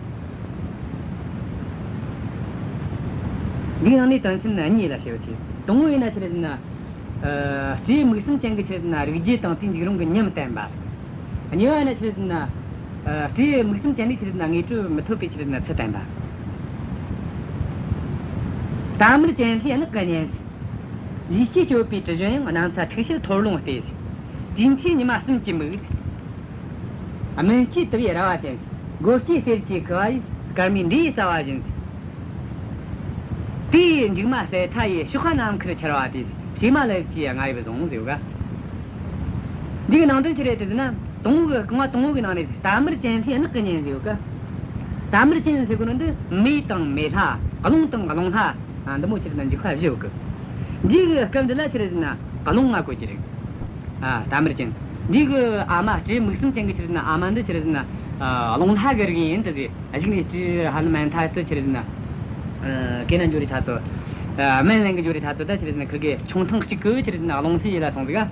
འདིའི་ནང་ནས་དོན་ཚན་གཉིས་ལ་བཤད་པ་བྱེད། དང་པོ་ཡིན་ན་ཆི་རེད་ཟེར་ན། ཨ། སྤྲེའུ་མིག་གསུམ་ཅན་གྱི་ཆི་རེད་ཟེར་ན་རིགས་རྒྱུད་དང་དེའི་འཇིགས་རུང་གི་ཉམས་བསྟན་པ། གཉིས་པ་ཡིན་ན་ཆི་རེད་ཟེར་ན། ཨ། སྤྲེའུ་མིག་གསུམ་ཅན་ནི་ཆི་རེད་ཟེར་ན་དངོས་གྲུབ་མི་ཐོབ་པའི་ཆི་རེད་ཟེར་ན་ཚུལ་བསྟན་པ། རྟ་དམར་ཅན་ལྷའི་ནགས་ཀྱི་གཉན། ལུས་སྐྱེས་སྤྱོད་པའི་དྲི་བཞོན་ཡང་། གནམ་ས་འཁྲུགས་བྱེད་འཐོར་རླུང་སྟེ། དུས་མཐའི་ཉི་མ་གསུམ་གྱི་མིག་སྨན་གྱི་དུ་བའི་ར་བ་ཅན། སྒོ་སྐྱེས་གསེར་གྱི་ཁུ་བ་ཡིས། སྐར་མའི་འབྲས་ཡི་ཟ་བ་བཞིན། དེའི་མཇུག་མ་ཟད་མཐའ་ཡས་ཕྱོགས་ཁ་ནམ་མཁར་འཆར་བ་དེ། བྱེ་མ་ལེབ་ཀྱི་རྔ་ཡབ་བཟུང་ཟེར་ག་འདིའི་ནང་དོན་ཆི་རེད་ཟེར་ན། དང་པོ་གི་རྐང་བ་དང་པོ་གི་ནང་ནས་རྟ་དམར་ཅན་ལྷའི་ནགས་ཀྱི་གཉན་ཟེར་ག་རྟ་དམར་ཅན་ཟེར་གོ་ནོ་འདི་མེ་དང་མེ་ལྷ། རླུང་དང་རླུང་ལྷ། འདི་མོ་ཆི་རེད་ན་འཇིགས་པ་བཞི་ཡོད་གི་འདིའི་སྐབས་འདི་ལ་ཆི་རེད་ཟེར་ན་རླུང་ང་བཀོད་ཀྱི་རེད། ཨ། རྟ་དམར་ཅན། འདི་གི་ཨ་མ་སྤྲེའུ་མིག་གསུམ་ཅན་གི་ཆི་རེད་ཟེར་ན་ཨ་མ་འདི་ཆི་རེད་ཟེར་ན། ཨ། རླུང་ལྷ་གི་རིགས་ཡིན་ད་ཟེར། གཞུག་ནས་སྤྲེའུ་ཧ་ནུ་མན་ཐ་དུ་ཆི་རེད་ཟེར་ན། ཨ། སྐེ་ན་འཇོ་རི་ཐ་ཚོ། ཨ། སྨན་ལེན་གི་འཇོ་རི་ཐ་ཚོ་ད་ཆི་རེད་ཟེར་ན་ཁི་གེ་ཆུང་ཐང་གཅིག་གི་ཆི་རེད་ཟེར་ན་རླུང་ལྷ་ཡི་ལ་སོང་ཟིག་ཨ།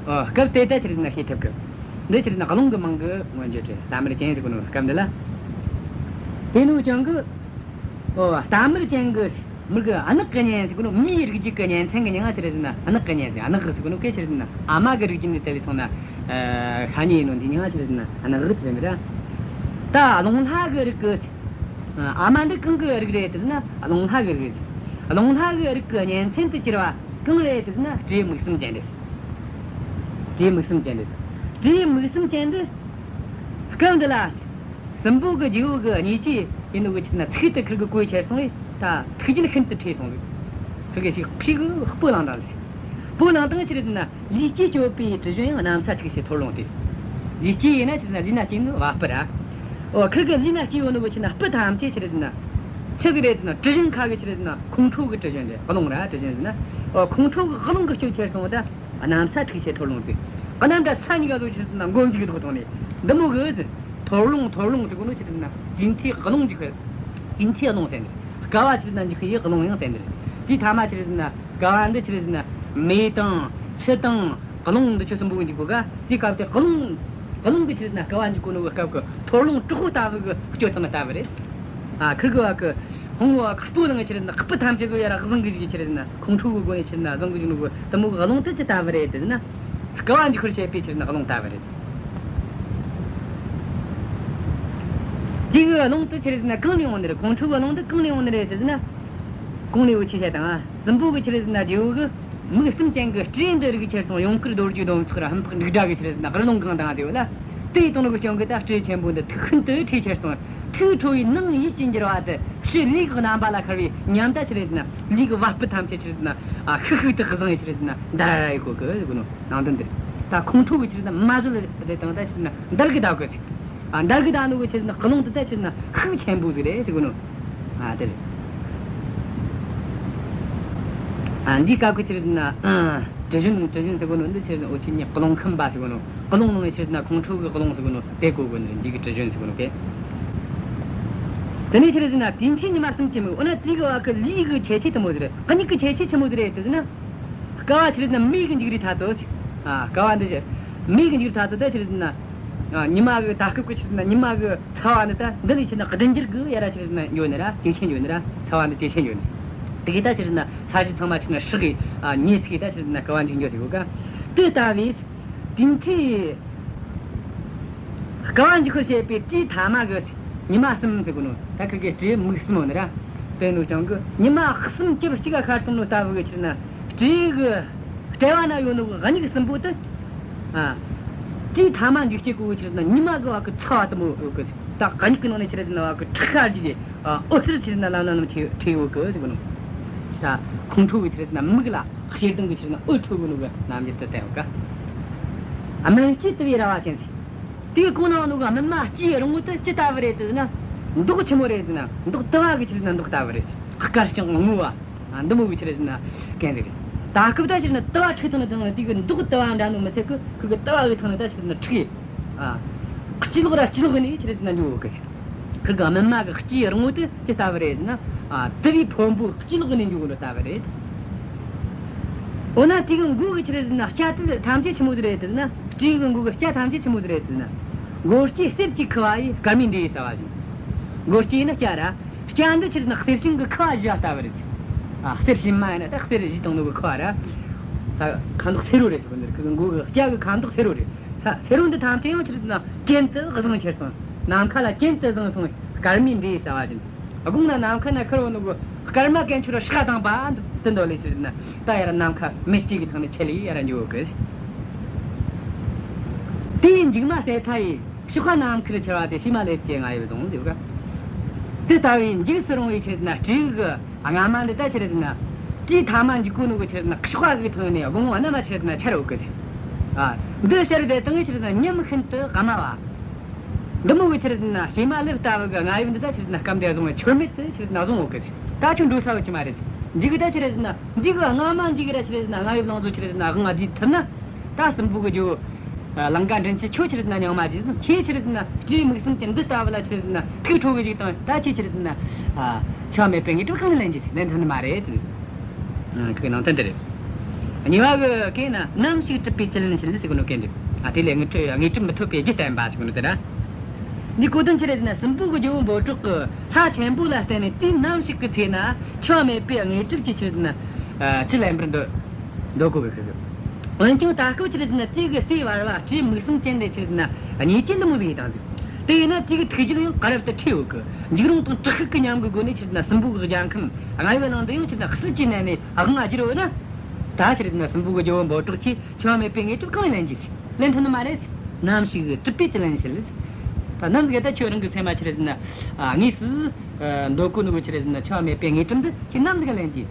ཨོ། སྐབས་དེ་ད་ཆི་རེད་ཟེར་ན་ཤེས་ཐུབ་གི་འདི་ཆི་རེད་ཟེར་ན་རླུང་གི་མིང་གི་མངོན་བརྗོད་རེད། རྟ་དམར་ཅན་ཟེར་གོ་ནོ་སྐབས་འདི་ལ། དེ་ནོ་ཅང་གི་ཨོ། རྟ་དམར་ཅན་གི་མིག་གི་ཨ་ནག་གི་གཉན་ཟེར་གོ་ནོ། མིའི་རིགས་རྒྱུད་གི་གཉན་ཚན་གི་མྱིང་ང་ཆི་རེད་ཟེར་ན་ཨ་ནག་གི་གཉན་ཟེར། ཨ་ནག་གི་ཟེར་གོ་ནོ་སྐད་ཆི་རེད་ཟེར་ན་ཨ་མ་གི་རིགས་རྒྱུད་ནས་བལྟས་པའི་སོང་ན། ཨ། ཤ་ཉེ་ཡིན་ནོ་འདི་མྱིང་ང་ཆི་རེད་ཟེར་ན་ཨ་ནག་གི་ཟེར་མི་ར། ད་རླུང་ལྷ་གི་རིགས་གི་ཨ་མ་འདི་གང་གི་རིགས་རེད་ཟེར་ན་རླུང་ལྷ་གི་རིགས་རེད། རླུང་ལྷ་གི་རིགས་གི་གཉན་ཚན་དུ་གྱུར་བ་གང་རེད་ཟེར་ན་སྤྲེའུ་མིག་གསུམ་ཅན་རེད། སྤྲེའུ་མིག་གསུམ་ཅན་རེད། སྤྲེའུ་མིག་གསུམ་ཅན་འདི་སྐབས་འདི་ལ། སྲིན་པོ་གི་རྗེ་བོ་གི་ཉེས་ཅན་ཡིན་ནོ་གི་ཆི་རེད་ན་ཚིག་དེ་ཁིར་གི་གོ་ཁྱེར་སོང་བས་ད་ཐུགས་རྒྱུད་ཤིན་ཏུ་ཁྲོས་སོང་ཟིག་ཁིར་གི་ཞིག་ཕྱི་གི་སྤུ་ལངས་དང་ཟིག་སྤུ་ལངས་དང་ཆི་རེད་ཟེར་ན་ལུས་སྐྱེས་སྤྱོད་པའི་དྲི་བཞོན་ཡང་། གནམ་ས་འཁྲུགས་བྱེད་འཐོར་རླུང་སྟེ། ལུས་སྐྱེས་ཡིན་ན་ཆི་རེད་ན་ལུས་ན་སྐྱེས་ནི་བ་སྤུ་ར། ཨོ། ཁིར་གི་ལུས་ན་སྐྱེས་ཡོད་ནོ་གི་ཆི་རེད་ན་སྤུ་ཐམས་ཅད་ཆི་རེད་ཟེར་ན། ཆི་ཟིག་རེད་ཟེར་ན་དྲི་བཞོན་ཁ་གི་ཆི་རེད་ཟེར་ན་ཁོང་ཁྲོ་གི་དྲི་བཞོན་རེད། རླུང་ར་དྲི་བཞོན་ཟེར་ན། ཨོ། ཁོང་ཁྲོ་གི་རླུང་གི་སྤྱོད་ཁྱེར་སོང་བ་ད། གནམ་ས་འཁྲུགས་བྱེད་འཐོར་རླུང་ཟེར། གནམ་དང་ས་གཉིས་ཀ་ལོ་ཆི་རེད་ཟེར་ན་མགོ་མཇུག་ཐོག་ཐོག་ནས་འདི་མོ་གི་ཟེར། འཐོར་རླུང་འཐོར་རླུང་ཟེར་གོ་ནོ་ཆི་རེད་ཟེར་ན་དུས་མཐའི་རླུང་འཇིགས་པའི། དུས་མཐའི་རླུང་ཟེར་ནས། བསྐལ་བ་ཆི་རེད་ཟེར་ན་འཇིགས་པའི་རླུང་ཡང་ཟེར་ནས། དེའི་ཐ་མ་ཆི་རེད་ཟེར་ན་བསྐལ་བ་འདི་ཆི་རེད་ཟེར་ན་མེ་དང་ཆུ་དང་རླུང་འདི་ཆོ་གསུམ་པོ་གི་འཇིགས་གོ་ག་དེའི་སྐབས་དེ་རླུང་། རླུང་གི་ཆི་རེད་ཟེར་ན་བསྐལ་བ་འཇིགས་གོ་ནོ་གི་སྐབས་གི་འཐོར་རླུང་དྲག་པོ་ལྟ་བུ་གི་སྐྱོ་དང་ལྟ་བུ་རེད། ཨ། ཁིར་གི་བ་གི་ཧོང་བ་ཁ་སྤུ་ལངས་ཆི་རེད་ཟེར་ན་ཁ་སྤུ་ཐམས་ཅད་གི་ཡ་ར་བཟང་གི་ཞིག་ཆི་རེད་ཟེར་ན་ཁོང་ཁྲོ་གི་སྒོ་ནས་ཆི་རེད་ཟེར་ན་བཟང་གི་ཞིག་ནོ་གི་དེ་མོ་གི་རླུང་དེ་ཆི་ལྟ་བུ་རེད་དེ་ཟེར་ན། བསྐལ་བ་འཇིགས་པར་བྱེད་པའི་ཆི་རེད་ཟེར་ན་རླུང་ལྟ་བུ་རེད། དེ་གི་རླུང་དེ་ཆི་རེད་ཟེར་ན་གང་ནས་འོང་ནི་རེད། ཁོང་ཁྲོ་གི་རླུང་དེ་གང་ནས་འོང་ནི་རེད་དེ་ཟེར་ན། གོང་ནས་འུ་ཆོས་བཤད་དང་། སྲིན་པོ་གི་ཆི་རེད་ཟེར་ན་རྗེ་བོ་གི་མིག་གསུམ་ཅན་གི་སྤྲེའུ་འདི་རིག་ཁྱེར་སོང་། ཡུངས་ཀར་རྡོ་རྗེ་གདོང་ཕྱོགས་ར་ཧམ་ཕག་འབྲུག་སྒྲ་གི་ཆི་རེད་ཟེར་ན་རླུང་གང་དང་དེ་བ་ལ། དེ་ཡི་དོན་གི་སྐྱོན་གི་ད་སྤྲེའུ་ཆེན་པོ་འདི་ཐུགས་ཤིན་ཏུ་ཁྲོས་ཁྱེར་སོང་། ཐུགས་ཁྲོ་བའི་ནང་ཡིད་ཀྱི་འགྱུར་བ་དེ་ཕྱི་ལུས་ཀྱི་རྣམ་པ་ལ་ཤར་བའི་ཉམས་ད་ཆི་རེད་ཟེར་ན་ལུས་ཀྱི་བ་སྤུ་ཐམས་ཅད་ཆི་རེད་ཟེར་ན་ཨ་ཤུག་ཤུག་ཏུ་གཟེངས་ཡས་ཆི་རེད་ཟེར་ན་འདར་ར་ཡི་གོ་གི་གོ་ནོ་ནང་དོན་འདི། ད་ཁོང་ཁྲོ་གི་ཆི་རེད་ཟེར་ན་མ་བཟོད་དེ་དང་ད་ཆི་རེད་ཟེར་ན་འདར་གི་ད་གོ་ཟིག་ཨ། འདར་གི་ད་ནོ་གི་ཆི་རེད་ཟེར་ན་རླུང་དེ་ད་ཆི་རེད་ཟེར་ན་ཤུགས་ཆེན་པོ་ཟིག་རེད་ཟེར་གོ་ནོ། ཨ། དེ་རེད། ཨ། འདིའི་སྐབས་ཀྱི་ཆི་རེད་ཟེར་ན། ཨ། དྲི་བཞོན་དྲི་བཞོན་ཟེར་གོ་ནོ་འདི་ཆི་རེད་ཟེར་ན་འུ་ཆོས་ཉིད་རླུང་ཁམས་པ་ཟེར་གོ་ནོ། རླུང་ནང་ཆི་རེད་ཟེར་ན་ཁོང་ཁྲོ་གི་རླུང་ཟེར་གོ་ནོ་དེ་གོ་དགོས་ནི་རེད། འདི་གི་དྲི་བཞོན་ཟེར་གོ་ནོ་དེ། དེ་ནས་ཆི་རེད་ཟེར་ན་དུས་མཐའི་ཉི་མ་གསུམ་གྱི་མིག་འོ་ན་དེ་གི་བ་གི་ལུས་གི་ཁྱད་ཆོས་དེ་མོ་ཟིག་རེད། གཉིད་གི་ཁྱད་ཆོས་ཆི་མོ་ཟིག་རེད་ཟེར་ན། བསྐལ་བ་ཆི་རེད་ཟེར་ན་མེ་གི་འཇིགས་རི་ཐ་ཚོ་ཟིག་ཨ། བསྐལ་བ་འདི་ཆི། མེ་གི་འཇིགས་རི་ཐ་ཚོ་ད་ཆི་རེད་ཟེར་ན། ཨ། ཉི་མ་གི་ད་སྐབས་གི་ཆི་རེད་ཟེར་ན་ཉི་མ་གི་ཚ་བ་འདི་ད་འདི་ལས་ཆི་རེད་ཟེར་ན་བདུན་འགྱུར་གི་ཡ་ར་ཆི་རེད་ཟེར་ན་འགྱོ་ནི་ར་ཇེ་ཆེ་འགྱོ་ནི་ར་ཚ་བ་འདི་ཇེ་ཆེ་འགྱོ་ནི། དེ་གི་ད་ཆི་རེད་ན་ས་གཞི་ཚང་མ་ཆི་རེད་ན་སྲེག་གི་ཉེས་ཚིག་གི་ད་ཆི་རེད་ན་དཀའ་བ་འཇིགས་འགྱོ་ཟེར་གོ་ག་དེ་ལྟ་བུའི་དེ་མཐའི་དཀའ་བ་འཇིགས་པར་བྱེད་པའི་དྲིའི་ཐ་མ་གི་ཉི་མ་གསུམ་ཟེར་གོ་ནོ། ད་ཁི་གི་དྲིའི་མིག་གསུམ་ཡོད་ནི་ར། དེ་ནོ་ཅང་གི་ཉི་མ་གསུམ་ཅིག་གཅིག་ག་ཁར་གཏོང་ནོ་ལྟ་བུ་གི་ཆི་རེད་ན་དྲིའི་གི་ལྟེ་བ་ན་ཡོད་ནོ་གི་མིག་གསུམ་པོ་དེ། ཨ། དྲིའི་ཐ་མ་འཇིགས་བྱེད་གོ་གི་ཆི་རེད་ན་ཉི་མ་གི་བ་གི་ཚ་བ་དེ་མོ་ཡོད་གི། ད་མིག་གི་ནང་ནས་ཆི་རེད་ན་བ་གི་ཁྲག་ཤར་གྱི། ཨ། འོད་ཟེར་ཆི་རེད་ན་ལམ་ལམ་ལམ་ཁྲིད་ཁྲིད་ཡོད་གི་ཟེར་གོ་ནོ། ད་ཁོང་ཁྲོ་གི་ཆི་རེད་ན་མིག་ལ་ཞེ་སྡང་གི་ཆི་རེད་ན་འོད་འཕྲོ་གི་ནོ་གི་རྣམ་འགྱུར་དེ་བསྟན་ཡོད་ག་སྨིན་བྱེད་དུ་བའི་ར་བ་ཅན་ཟེར། དེ་གི་གོང་ན་ཡོད་ནོ་གི་སྨིན་མ་ལྕེ་ཡི་རིང་བོ་དེ་ཅི་ལྟ་བུ་རེད་ཟེར་ན། མདོག་ཆི་མོ་རེད་ཟེར་ན་མདོག་དུ་བ་གི་ཆི་རེད་ན་མདོག་ལྟ་བུ་རེད། དཀར་ཞིང་སྔོ་བ། ཨ། འདི་མོ་གི་ཆི་རེད་ཟེར་ན་གན་ཟིག་རེད། ད་སྐབས་ད་ཆི་རེད་ན་དུ་བ་འཁྲིགས་བཏང་ནི་དང་དེ་གི་མདོག་དུ་བ་འདྲ་ནོ་མི་ཚད་གི་ཁི་གི་དུ་བ་གི་ཐང་ནི་ད་ཆི་རེད་ན་འཁྲིགས། ཨ། སྤྱི་ལོག་ར་སྤྱི་ལོག་གི་ནི་ཆི་རེད་ཟེར་ན་འཇུག་གི། ཁི་གི་སྨིན་མ་གི་ལྕེ་ཡི་རིང་བོ་དེ་ཅི་ལྟ་བུ་རེད་ཟེར་ན། ཨ། དུ་བའི་ཕུང་པོ་སྤྱི་ལོག་གི་ནི་འཇུག་གི་ནོ་ལྟ་བུ་རེད། འོ་ན་དེ་གི་མགོ་གི་ཆི་རེད་ཟེར་ན་སྐྲ་དེ་ཐམས་ཅད་ཆི་མོ་ཟིག་རེད་ཟེར་ན། སྤྲེའུ་གི་མགོ་གི་སྐྲ་ཐམས་ཅད་ཆི་མོ་ཟིག་རེད་ཟེར་ན། མགོ་སྐྱེས་གསེར་གྱི་ཁུ་བ་ཡིས་སྐར་མའི་འབྲས་ཡོས་ཟ་བ་བཞིན། མགོ་སྐྱེས་ནི་སྐྲ་ར། སྐྲ་འདི་ཆི་རེད་ན་གསེར་ཞུན་གི་ཁུ་བ་བཞི་བ་ལྟ་བུ་རེད། ཨ། གསེར་ཞུན་མ་ཡིན་ན་ད་གསེར་བཞི་བཏང་ནོ་གི་ཁུ་བ་ར། ད་ཁ་མདོག་སེར་བོ་རེད་ཟེར་གོ་ནི་རེད། ཁི་གི་མགོ་གི་སྐྲ་གི་ཁ་མདོག་སེར་བོ་རེད། ས་སེར་བོ་འདི་ཐམས་ཅད་ཡང་ཆི་རེད་ན་གྱེན་དུ་བཟུང་ཁྱེར་སོང་། ནམ་མཁའ་ལ་གྱེན་དུ་བཟུང་སོང་སྐར་མའི་འབྲས་ཡོས་ཟ་བ་བཞིན། དགུང་ན་ནམ་མཁའ་ན་ཁུར་བོ་ནོ་གི་སྐར་མ་གན་ཆུ་ར་ཧྲ་དང་པ་འདི་འདོད་ལས་ཆི་རེད་ན་ད་ཡར་ནམ་མཁའ་མེ་ལྕེ་གི་ཐང་ནས་ཆད་ལས་ཡར་འཇུག་གི། དེའི་མཇུག་མ་ཟད་མཐའ་ཡས། གཤོག་པ་ནམ་མཁར་འཕྱར་བ་དེ་ཕྱི་མ་ལེབ་ཀྱི་རྔ་ཡབ་བཟུང་ཡོད་ག་དེ་ལྟ་བུའི་འཇིགས་སུ་རུང་བའི་ཆི་རེད་ན་སྤྲེའུ་གི་རྔ་མ་འདི་ད་ཆི་རེད་ན། དྲིའི་ཐ་མ་འཇིགས་གོ་ནོ་གི་ཆི་རེད་ན་གཤོག་པ་གི་ཐང་ནས་དགུང་བ་རྣམས་ལ་ཆི་རེད་ན་འཕྱར་ཡོད་གི། ཨ། འདི་ཤར་དེ་དང་ཆི་རེད་ན་ཉམས་ཤིན་ཏུ་དམའ་བ། འདི་མོ་གི་ཆི་རེད་ན་ཕྱི་མ་ལེབ་ལྟ་བུ་གི་རྔ་ཡབ་འདི་ད་ཆི་རེད་ན་སྐབས་འདིར་བཟུང་བའི་ཆོར་མེད་དུ་ཆི་རེད་ན་བཟུང་ཡོད་གི། ད་ཁྱོད་འགྲོ་ས་ཡོད་ཀྱི་མ་རེད། འདི་གི་ད་ཆི་རེད་ན་འདི་གི་རྔ་མ་འདི་གི་ར་ཆི་རེད་ན་རྔ་ཡབ་ལང་ཚོ་ཆི་རེད་ན་དབང་ང་འདི་ཐུབ་ན། ད་སྲིན་པོ་གི་རྒྱལ་པོ། ལང་ཀ་མགྲིན་བཅུ་ཁྱོད་ཆི་རེད་ན་སྙིང་མ་རྗེ་བཟུང་ཁྱེད་ཆི་རེད་ན་སྤྲེའུ་མིག་གསུམ་གྱི་འདི་ལྟ་བུ་ལ་ཆི་རེད་ན་ཐུགས་ཁྲོ་གི་ཅིག་དང་ད་ཁྱེད་ཆི་རེད་ན། འཆི་བ་མེད་པའི་དངོས་གྲུབ་གང་ལེན་གྱི་ལེན་ཐུབ་ནི་མ་རེད། ཁོའི་ནང་དོན་དེ་རེད། གཉིས་པ་གི་གན་ན་ནམ་ཞིག་གྲུབ་པའི་བཅུད་ལེན་བྱེད་ཟེར་གོ་ནོ་གན་དེ། ཨ། དེ་ལས་དངོས་གྲུབ་དངོས་གྲུབ་མི་ཐོབ་པའི་རྒྱུ་བསྟན་པ་ཟེར་གོ་ནོ་དེ་ར། འདི་གོ་དོན་ཆི་རེད་ཟེར་ན་སྲིན་པོ་གི་རྒྱལ་པོ་འབོད་སྒྲོགས་ཀྱིས་ལྷ་ཆེན་པོ་ལ་བརྟེན་ནས་དུས་ནམ་ཞིག་གི་ཚེ་ན་འཆི་བ་མེད་པའི་དངོས་གྲུབ་ཀྱི་ཆི་རེད་ཟེར་ན། ཨ། ཆུ་ལེན་པར་འདོད། འདོད་གོ་གི་ཁུ་གི། འོན་ཀྱང་ད་སྐབས་ཆི་རེད་ཟེར་ན་དེ་གི་སྲས་བར་བ་སྤྲེའུ་མིག་གསུམ་ཅན་དེ་ཆི་རེད་ཟེར་ན་ཉེས་ཅན་འདི་མོ་ཟིག་ཡིན་དང་ཟིག་དེ་ཡིན་ན་དེ་གི་ཐུགས་རྒྱུད་ཡང་ག་རབ་ཏུ་འཁྲུགས་ཡོད་གི། འཇིགས་རུང་དང་དྲག་ཤུགས་ཀྱི་ཉམས་ཀྱི་སྒོ་ནས་ཆི་རེད་ཟེར་ན་སྲིན་པོ་གི་རྒྱལ་ཁམས་རྔ་ཡབ་གླིང་འདི་ཡང་ཆི་རེད་ཟེར་ན་ཟིལ་གྱིས་མནན་ནས་དབང་ང་བསྒྱུར་ཡོད་ན། ད་ཆི་རེད་ཟེར་ན་སྲིན་པོ་གི་རྒྱལ་པོ་འབོད་སྒྲོགས་ཀྱིས་འཆི་བ་མེད་པའི་དངོས་གྲུབ་གང་ལེན་གྱི་ཟེར། ལེན་ཐུབ་ནི་མ་རེད། ནམ་ཞིག་གྲུབ་པའི་བཅུད་ལེན་བྱེད། ད་ནམ་ཟིག་ད་ཁྱོད་རང་གི་སེམས་མ་ཆི་རེད་ཟེར་ན། ཨ། དངོས་སུ། ཨ། འདོད་གོ་ནོ་གི་ཆི་རེད་ཟེར་ན་འཆི་བ་མེད་པའི་དངོས་གྲུབ་འདི་ཁྱེད་ནམ་ཟིག་ལེན་གྱི།